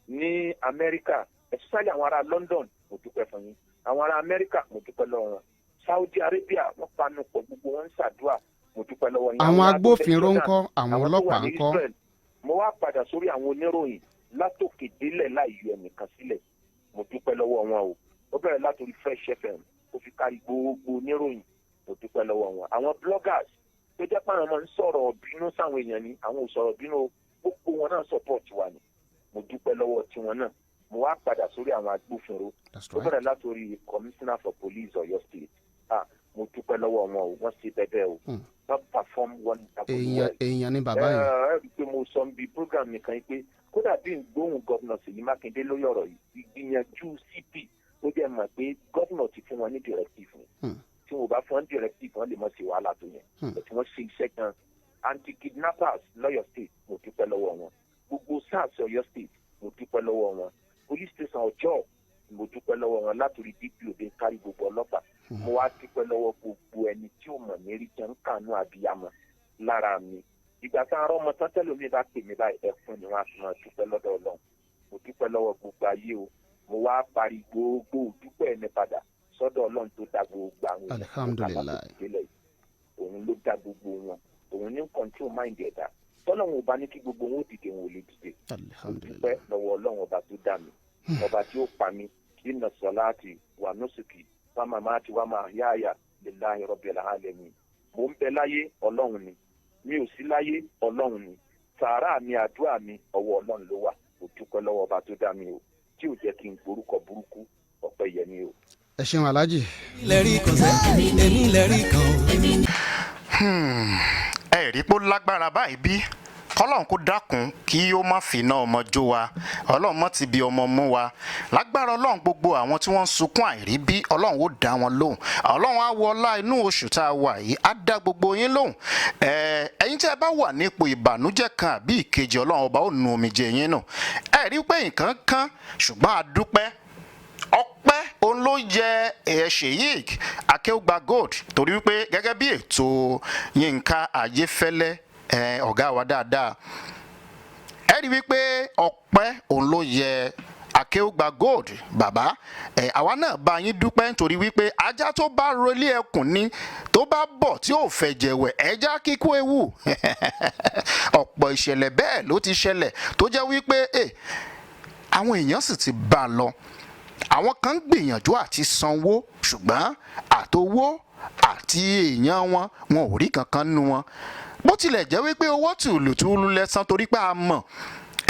E: ní Amẹ́ríkà, especially àwọn ará London, mo dúpẹ́ fún yín. Àwọn ará Amẹ́ríkà, mo dúpẹ́ lọ́wọ́ wọn. Saudi Arabia, wọ́n panu pọ̀, gbogbo wọn ń ṣàdúrà. Mo dúpẹ́ lọ́wọ́ yín.
D: Àwọn
E: Ará
D: agbófinró
E: Jordan,
D: ńkọ́? Àwọn
E: àwọn tó wà
D: ọlọ́pàá
E: ní
D: ńkọ́?
E: Israel. Mo wá padà sórí àwọn oníròyìn látòkè délẹ̀ láì yọ ẹnìkan sílẹ̀. Mo dúpẹ́ lọ́wọ́ wọn o. Ó bẹ̀rẹ̀ látòrí Fresh FM, ó fi kárí gbogbo oníròyìn. Mo dúpẹ́ lọ́wọ́ wọn. Àwọn bloggers tó jẹ́ pé àwọn máa ń sọ̀rọ̀ bínú sáwọn èèyàn ni, àwọn ò sọ̀rọ̀ bínú o, gbogbo wọn náà support wa ni. Mo dúpẹ́ lọ́wọ́ tiwọn náà. Mo wá padà sórí àwọn agbófinró.
D: That's
E: Ó
D: right.
E: bẹ̀rẹ̀ látòrí Commissioner for Police, Ọ̀yọ́ State. Ah, mo dúpẹ́ lọ́wọ́ wọn o. Wọ́n ṣe bẹ́ẹ̀ o. Wọ́n perform wonderful
D: Èèyàn
E: well.
D: èèyàn ni bàbá yẹn.
E: Ẹ rí i pé mo sọ níbi program nìkan yìí pé kódà bí n gbóhùn Gómìnà Ṣèyí Mákindé lórí ọ̀rọ̀ yìí, ìgbìyànjú CP ó jẹ́ mọ̀ pé gómìnà ti fún wọn ní directive ni. Tí wọn ò bá fún wọn ní directive, wọn lè mọ̀ sí wàhálà tó yẹn. But wọ́n ṣe iṣẹ́ gan. Anti-kidnappers lọ́yọ̀ State, mo dúpẹ́ lọ́wọ́ wọn. Gbogbo SARS Ọ̀yọ́ State, mo dúpẹ́ lọ́wọ́ wọn. Police station Ọjọ́, mo dúpẹ́ lọ́wọ́ wọn, látòrí DPO dé kárí gbogbo ọlọ́pàá. Mo wá dúpẹ́ lọ́wọ́ gbogbo ẹni tí ò mọ̀ mí rí jẹ́ ń kànú àbíyamọ lára mi. Ìgbà tá a rọ́ ọmọ tán, tẹ́lómi bá pè mí báyìí, ẹkún ni wọ́n á fi máa dúpẹ́ lọ́dọ̀ Ọlọ́run. Mo dúpẹ́ lọ́wọ́ gbogbo ayé o. Mo wá parí gbogbo dúpẹ́ mi padà sọ́dọ̀ Ọlọ́run tó dá gbogbo àwọn èèyàn tó dá
D: Alhamdulillah.
E: látòkè délẹ̀ yìí. Òun ló dá gbogbo wọn, òun ní control mind ẹ̀dá. Tọ́lọ́run ò bá ní kí gbogbo wọn ó dìde, wọn ò lè dìde. Mo
D: Alhamdulillah.
E: dúpẹ́ lọ́wọ́ Ọlọ́run ọba tó dá mi, ọba tí ó pa mí. Inna salati wa nusuki wa mamati wa mahyaya lillahi rabbil alamin. Mo ń bẹ láyé, Ọlọ́run ni. Mi ò sí láyé, Ọlọ́run ni. Sàárà mi, àdúrà mi, ọwọ́ Ọlọ́run ló wà. Mo dúpẹ́ lọ́wọ́ ọba tó dá mi o, tí ò jẹ́ kí n gborúkọ burúkú. Ọpẹ́ yẹ mi o.
D: Ẹ ṣeun, Alhaji.
C: Lẹ rí kan sẹ́, èmi lẹ rí kan o.
B: Ẹ rí pé ó lágbára báyìí bí kọ́lọ́n kó dákun kí ó má fi iná ọmọ jó wa. Ọlọ́run mọ́ ti bí ọmọ mú wa. Lágbára Ọlọ́run, gbogbo àwọn tí wọ́n ń sunkún àìrí bí, Ọlọ́run ó dá wọn lóhùn. Ọlọ́run á wọ ọlá inú oṣù tá a wà yìí, á dá gbogbo yín lóhùn. Ẹ̀yin tí ẹ bá wà nípò ìbànújẹ́ kan àbí ìkejì, Ọlọ́run ọba ó nu omijé yín nù. Ẹ rí pé nǹkan kan, ṣùgbọ́n a dúpẹ́. Ọpẹ́ òun ló yẹ ẹ Sheik Akeugba Gold, torí wípé gẹ́gẹ́ bí ètò Yínká Ayéfẹ́lẹ́, ọ̀gá wa dáadáa, ẹ rí wípé ọpẹ́ òun ló yẹ Akeugba Gold. Bàbá ẹ, àwa náà bá yín dúpẹ́, nítorí wípé ajá tó bá rolé ẹkùn ni tó bá bọ̀ tí ò fẹ̀jẹ̀ wẹ̀, ẹja kíkú ewu. Ọ̀pọ̀ ìṣẹ̀lẹ̀ bẹ́ẹ̀ ló ti ṣẹlẹ̀ tó jẹ́ wípé àwọn èèyàn sì ti bá a lọ. Àwọn kan ń gbìyànjú àti sanwó, ṣùgbọ́n àtowó àti èèyàn wọn, wọn ò rí kankan nínú wọn, bó tilẹ̀ jẹ́ wípé owó tùlùtùlù lẹ́sàn, torí pé a mọ̀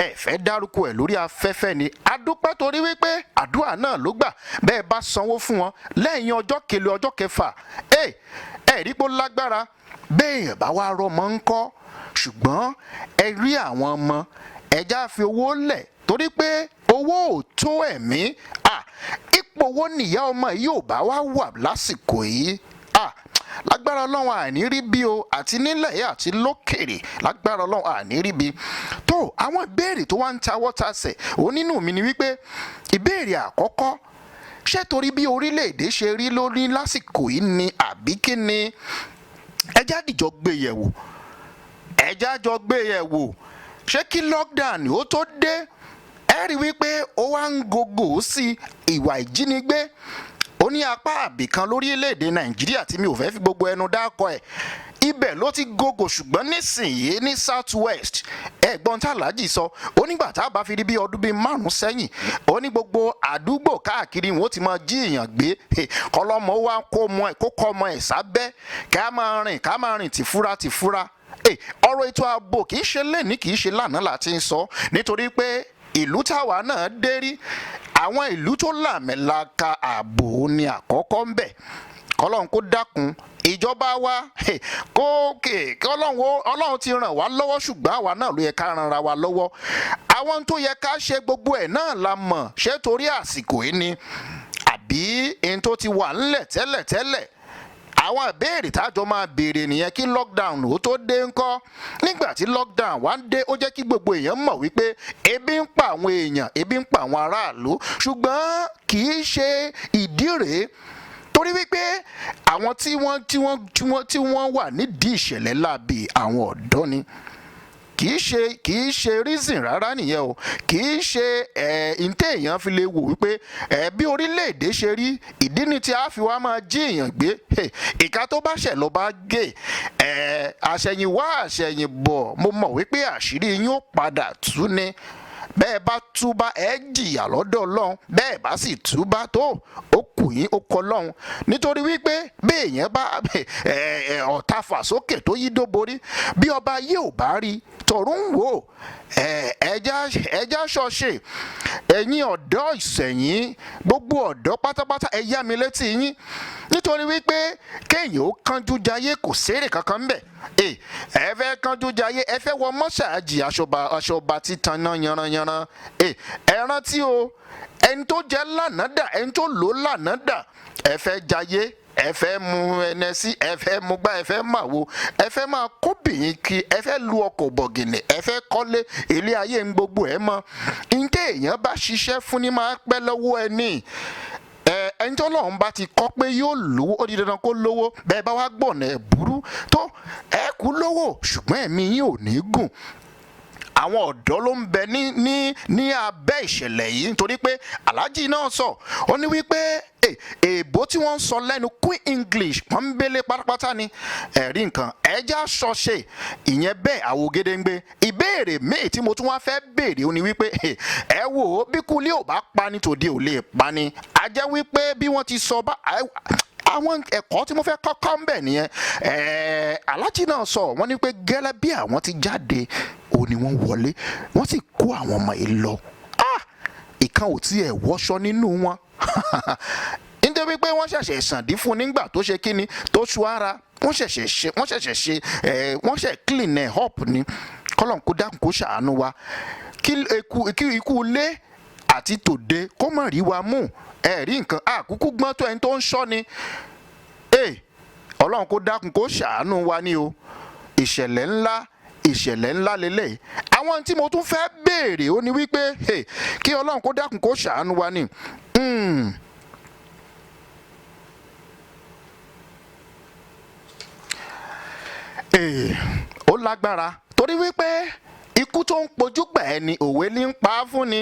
B: ẹ fẹ́ dárúkọ ẹ̀ lórí afẹ́fẹ́ ni. A dúpẹ́ torí wípé àdúrà náà ló gbà. Bẹ́ẹ̀ bá sanwó fún wọn lẹ́yìn ọjọ́ kele, ọjọ́ kẹfà, ẹ ẹ rí pé ó lágbára. Bẹ́ẹ̀ bá wá rọmọ ń kọ́, ṣùgbọ́n ẹ rí àwọn ọmọ ẹja fi owó lẹ̀, torí pé owó ò tó ẹ̀mí. À ipò wo nìyá ọmọ yìí ò bá wá wà lásìkò yìí? À lágbára Ọlọ́run, àní rí bí o, àti nílẹ̀ yìí àti lókèrè. Lágbára Ọlọ́run, àní rí bí. Tó àwọn ìbéèrè tó wá ń tawọ́ tasẹ̀ onínú mi ni wípé, ìbéèrè àkọ́kọ́, ṣé torí bí orílẹ̀-èdè ṣe rí lórí lásìkò yìí ni, àbí kí ni? Ẹjá dìjọ gbé yẹ̀wò, ẹjá jọ gbé yẹ̀wò. Ṣé kí lockdown ó tó dé, ẹ rí wípé ó wá ń gògò sí ìwà ìjínigbé, ó ní apá àbìkan lórílẹ̀‐èdè Nàìjíríà tí mi ò fẹ́ fi gbogbo ẹnu dákọ̀ ẹ̀, ibẹ̀ ló ti gògò. Ṣùgbọ́n nísìnyí ní South West, ẹ̀gbọ́n tá Aláàjì sọ, ó nígbà tá a bá fi rí bí ọdún bíi 5 sẹ́yìn, ó ní gbogbo àdúgbò káàkiri wọn ó ti máa jí èèyàn gbé. Kọlọ́mọ wa kó mọ ẹ̀, kó kọ́ ọmọ ẹ̀ sábẹ́, ká máa rìn, ká máa rìn tìfura tìfura. Ọ̀rọ̀ ètò ààbò kì í ṣe lẹ́ni, kì í ṣe lánàá láti ń sọ, nítorí pé ìlú táwa náà dé rí, àwọn ìlú tó làmìlaka, ààbò ni àkọ́kọ́ ń bẹ̀. Kọ́lọ́n kó dákun, ìjọba wa kó kọ́lọ́n. Ọlọ́run ti ràn wá lọ́wọ́, ṣùgbọ́n àwa náà ló yẹ ká ranra wa lọ́wọ́. Àwọn tó yẹ ká ṣe gbogbo ẹ̀ náà la mọ̀. Ṣé torí àsìkò yìí ni, àbí ẹni tó ti wà ńlẹ̀ tẹ́lẹ̀tẹ́lẹ̀? Àwọn ìbéèrè tájọ máa béèrè nìyẹn. Kí lockdown ó tó dé ńkọ́? Nígbà tí lockdown wá ń dé, ó jẹ́ kí gbogbo èèyàn mọ̀ wípé ebi ń pa àwọn èèyàn, ebi ń pa àwọn aráàlú, ṣùgbọ́n kì í ṣe ìdí rèé, torí wípé àwọn tí wọ́n wà nídìí ìṣẹ̀lẹ̀ láabi, àwọn ọ̀dọ́ ni. Kì í ṣe reason rárá nìyẹn o. Kì í ṣe ẹ ǹtẹ́ èèyàn fi lè wò wípé ẹ bí orílẹ̀-èdè ṣe rí, ìdí ni tí a fi wá máa jí èèyàn gbé. Ìka tó bá ṣẹ̀ ló bá gé ẹ. Àṣẹ̀yìnwá àṣẹ̀yìnbọ̀, mo mọ̀ wípé àṣírí yín ó padà tú ni. Bẹ́ẹ̀ bá túbá, ẹ jìyà lọ́dọ̀ Ọlọ́run. Bẹ́ẹ̀ bá sì túbá, tó ó kù yín, ó kọ Ọlọ́run, nítorí wípé bí èèyàn bá ọ̀tá fà sókè tó yí dóborí, bí ọba yìí ò bá rí, tọ̀run ń wò. Ẹja ṣọṣe. Ẹ̀yin ọ̀dọ́ Ìsẹ̀yìn, gbogbo ọ̀dọ́ pátápátá, ẹ yá mi létí yín, nítorí wípé kéèyàn ó kánjú jayé, kò sérè kankan ńbẹ̀. Ẹ fẹ́ kánjú jayé, ẹ fẹ́ wọ mọ́ṣáàjì, aṣọba títan náà yanranyanran. Ẹ rántí o, ẹni tó jẹ́ lánàá dà, ẹni tó lò lánàá dà? Ẹ fẹ́ jayé, ẹ fẹ́ mu ẹnẹsí, ẹ fẹ́ mu gbá, ẹ fẹ́ màwo, ẹ fẹ́ máa kóbìnrin kí, ẹ fẹ́ lu ọkọ̀ bọ̀gìnì, ẹ fẹ́ kọ́lé. Ilé ayé ń gbogbo ẹ mọ́. Ǹjẹ́ èèyàn bá ṣiṣẹ́ fún ni máa pẹ́ lọ́wọ́ ẹni ẹ. Ẹni tó lọ́run bá ti kọ́ pé yóò lówó, ó di dandan kó lówó. Bẹ́ẹ̀ bá wá gbọ̀nà ẹ̀ burú tó, ẹ kú lówó, ṣùgbọ́n ẹ̀mí yín ò ní gùn. Àwọn ọ̀dọ́ ló ń bẹ ní abẹ́ ìṣẹ̀lẹ̀ yìí, nítorí pé aláàjì náà sọ, ó ní wípé èèbó tí wọ́n ń sọ lẹ́nu, Queen English pọ́nbélé pátápátá ni. Ẹ̀rí nǹkan, ẹja ṣọṣe ìyẹn bẹ́ẹ̀. Àwògedengbe ìbéèrè míì tí mo tún wá fẹ́ béèrè, ó ní wípé ẹ wò ó, bí kúlé ò bá pani, tòde ò lè pani. A jẹ́ wípé bí wọ́n ti sọ bá àwọn ẹ̀kọ́ tí mo fẹ́ kọ́kọ́ ń bẹ̀ nìyẹn. Aláàjì náà sọ, wọ́n ní pé gẹ́lẹ́ bí àwọn ti jáde, ó ní wọ́n wọlé, wọ́n sì kó àwọn ọmọ yìí lọ. Ìkan ò tiẹ̀ wọṣọ nínú wọn, nítorí pé wọ́n ṣẹ̀ṣẹ̀ sàndí fún nígbà tó ṣe kíni tó ṣu ara. Wọ́n ṣẹ̀ṣẹ̀ ṣe ẹ̀, wọ́n ṣẹ̀ clean ẹ̀ up ni. Kọ́lọ́n kó dákun, kó ṣàánú wa, kí ikú ilé àti tòde kó má rí wa mú. Ẹ rí nǹkan, àkúkú gbọ́n tó ẹni tó ń ṣọ́ ni. Ọlọ́run kó dákun, kó ṣàánú wa ní o. Ìṣẹ̀lẹ̀ ńlá, ìṣẹ̀lẹ̀ ńlá lélẹ̀. Àwọn tí mo tún fẹ́ béèrè, ó ní wípé kí Ọlọ́run kó dákun, kó ṣàánú wa ní. Ó lágbára, torí wípé ikú tó ń pojú gbà ẹni, òwe ní ń pa á fún ni.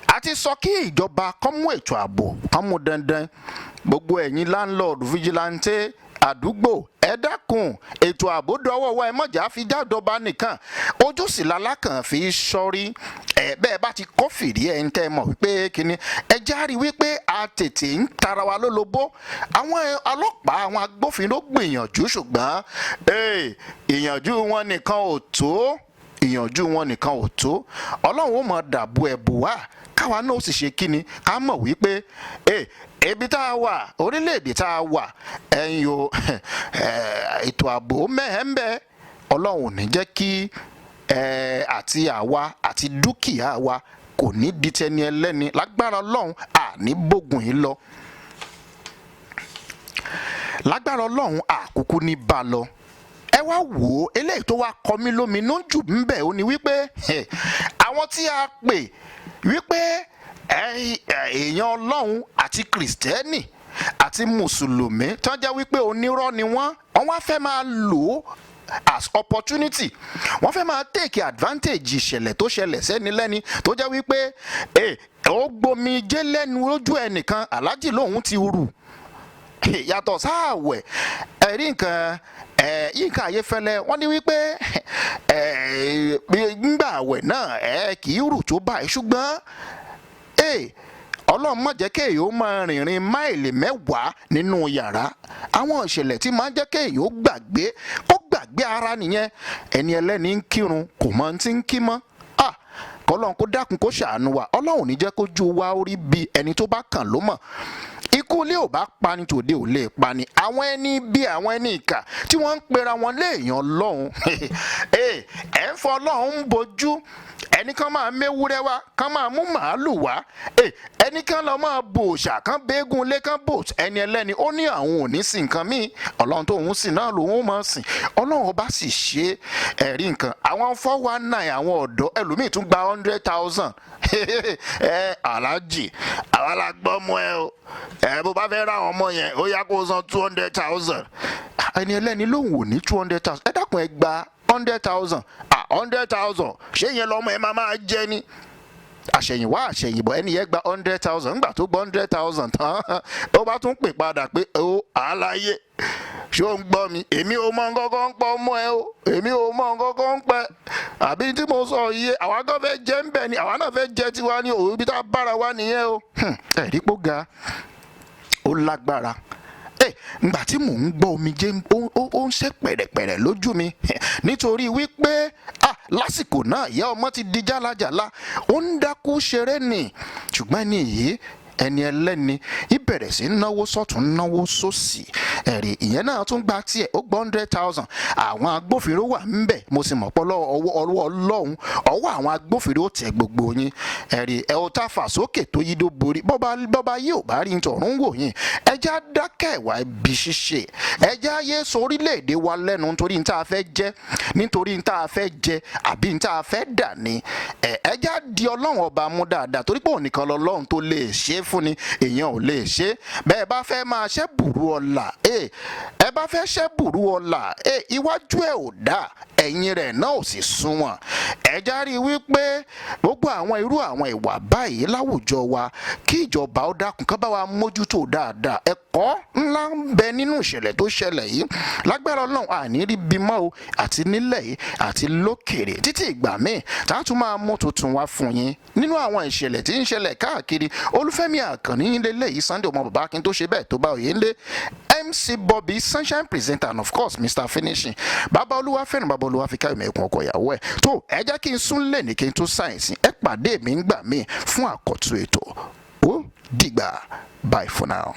B: A ti sọ kí ìjọba kán mú ètò ààbò kán mú dandan. Gbogbo ẹ̀yin landlord, vigilante àdúgbò, ẹ dákun, ètò ààbò dọwọ́ wa. Ẹ mọ̀jà fi jádọba nìkan, ojú sì lalákàn fi sọ́rí ẹ. Bẹ́ẹ̀ bá ti kófìrí ẹ̀ ń tẹ́ mọ̀ wípé kínní, ẹ járe wípé a tètè ń tara wa lólobó. Àwọn ọlọ́pàá, àwọn agbófinró gbìyànjú, ṣùgbọ́n ìyànjú wọn nìkan ò tó, ìyànjú wọn nìkan ò tó. Ọlọ́run ó mọ̀ dàbò ẹ̀bù wá, káwa náà ó sì ṣe kíni, ká mọ̀ wípé ibi tá a wà, orílẹ̀-èdè tá a wà, ẹ̀yin o, ètò ààbò mẹ́hẹ̀ẹ́mbẹ́. Ọlọ́run ò ní jẹ́ kí àti àwa àti dúkìá wa kò ní di tẹni ẹlẹ́ni. Lágbára Ọlọ́run, àní bógun yìí lọ. Lágbára Ọlọ́run, àkúkú ní bá a lọ. Ẹ wá wò ó, eléyìí tó wá kọ mí lóminú jù ńbẹ̀, ó ní wípé àwọn tí a pè wípé èèyàn Ọlọ́run àti Kìrìsìtẹ́nì àti Mùsùlùmí tán jẹ́ wípé onírọ́ ni wọ́n, wọ́n wá fẹ́ máa lò ó as opportunity. Wọ́n fẹ́ máa take advantage ìṣẹ̀lẹ̀ tó ṣẹlẹ̀ sẹ́ni lẹ́ni, tó jẹ́ wípé ó gbomi jẹ́ lẹ́nu lójú ẹnìkan. Aláàjì lòun ti rù yàtọ̀ sáàwẹ̀. Ẹ̀rí nǹkan, Yínká Ayéfẹ́lẹ́, wọ́n ní wípé ńgbà àwẹ̀ náà ẹ̀ kì í rù tó báyìí, ṣùgbọ́n Ọlọ́run má jẹ́ kéèyàn ó máa rìnrìn máìlì 10 nínú yàrá. Àwọn ìṣẹ̀lẹ̀ tí máa ń jẹ́ kéèyàn ó gbàgbé, kó gbàgbé. gbàgbé ara nìyẹn. Ẹni ẹlẹ́ni ń kírun, kò mọ ohun tí ń kí mọ́. Ah, kọ́lọ́n kó dákun kó ṣàánú wa. Ọlọ́run ò ní jẹ́ kójú wa ó rí bí ẹni tó bá kàn ló mọ̀. Ikú ilé ò bá pani, tòde ò lè pani. Àwọn ẹni bí àwọn ẹni ìkà tí wọ́n ń pera wọn léèyàn lọ́hùn, ẹ ń fọ Ọlọ́run ń bojú. Ẹnì kan máa méwúrẹ́ wá, kan máa mú màálù wá, ẹnì kan lọ máa bò òòṣà kan, béégún ilé kan bò ẹni ẹlẹ́ni. Ó ní àwọn ò ní sìn nǹkan míì, Ọlọ́run tó ń sìn náà lòun ó máa sìn. Ọlọ́run ọba sì ṣe ẹ̀rí nǹkan. Àwọn 419, àwọn ọ̀dọ́ ẹlòmíì tún gba 100,000. Ẹ aláàjì, àwa la gbọ́ mọ́ ẹ o. Ẹ bó bá fẹ́ ra àwọn ọmọ yẹn, ó yá kó san 200,000. Ẹni ẹlẹ́ni lòun ò ní 200,000. Ẹ dákun, ẹ gba 100,000. Ah, 100,000, ṣé yẹn lọ́mọ ẹ máa máa jẹ ni? Àṣẹ̀yìnwá àṣẹ̀yìnbọ̀, ẹni yẹn gba 100,000. Ńgbà tó gba 100,000 tán, ó bá tún pè padà pé, "Ó àlàyé, ṣé ó ń gbọ́ mi? Èmi ò mọ nǹkan kan ń pọ̀ ọmọ ẹ o, èmi ò mọ nǹkan kan ń pẹ́ àbí tí mo sọ iye. Àwa kan fẹ́ jẹ́ ń bẹ̀ ni, àwa náà fẹ́ jẹ́ tiwa ní òun, ibi tá a bára wa nìyẹn o." Ẹ̀rí pó ga, ó lágbára. Ẹ ngbà tí mò ń gbọ́, omijé ó ń ṣe pẹ̀rẹ̀pẹ̀rẹ̀ lójú mi, nítorí wípé, ah, lásìkò náà ìyá ọmọ ti di jálajàla, ó ń dákú ṣeré ni. Ṣùgbọ́n ẹni yìí, ẹni ẹlẹ́ni, ìbẹ̀rẹ̀ sí náwó sọ́tún, náwó sósì. Ẹ̀rí ìyẹn náà tún gba tiẹ̀, ó gbọ́ 100,000. Àwọn agbófinró wà ńbẹ̀, mo sì mọ̀ pé ọwọ́ Ọlọ́run, ọwọ́ àwọn agbófinró tẹ̀ gbogbo yín. Ẹ̀rí ẹ̀ ò tá fà sókè tó yí dó borí. Bọ́ba bọ́ba yìí ò bá rí tọ̀run wò yín. Ẹja dákẹ́ ìwà ibi ṣíṣe, ẹja yé sọ orílẹ̀-èdè wa lẹ́nu nítorí ní tá a fẹ́ jẹ́, nítorí ní tá a fẹ́ jẹ àbí ní tá a fẹ́ dà ní. Ẹja di Ọlọ́run ọba mú dáadáa, torí pé òun nìkan lọ́lọ́run tó lè ṣe é fúnni, èèyàn ò lè ṣe é. Bẹ́ẹ̀ bá fẹ́ máa ṣẹ́ bùrú ọ̀la, ẹ bá fẹ́ ṣẹ́ bùrú ọ̀la, iwájú ẹ̀ ò dá, ẹ̀yìn rẹ̀ náà ò sì sunwọ̀n. Ẹja rí i wípé gbogbo àwọn irú àwọn ìwà báyìí láwùjọ wa, kí ìjọba ó dákun kán bá wa mójútó dáadáa. Ẹ̀kọ́ ńlá ń bẹ nínú ìṣẹ̀lẹ̀ tó ṣẹlẹ̀ yìí. Lágbára Ọlọ́run, àní rí bímọ o, àti nílẹ̀ yìí àti lókèrè. Títí ìgbà míì tá a tún máa mú tuntun wá fún yín nínú àwọn ìṣẹ̀lẹ̀ tí ń ṣẹlẹ̀ káàkiri, Olúfẹ́mi Àkànní lélẹ́yìí, Sunday ọmọ bàbá Akin tó ṣe bẹ́ẹ̀ tó bá òye ńlé, MC Bobby Sunshine presenter and of course Mr Finishing, bàbá olúwa fẹ́ràn, bàbá olúwa fi káyọ̀ mẹ́kun ọkọ̀ ìyàwó ẹ̀ tó. Ẹ jẹ́ kí n sún lè ní kí n tún sáyẹ̀nsì. Ẹ pàdé mi ńgbà míì fún àkọ́tún ètò. Ó dìgbà, bye for now.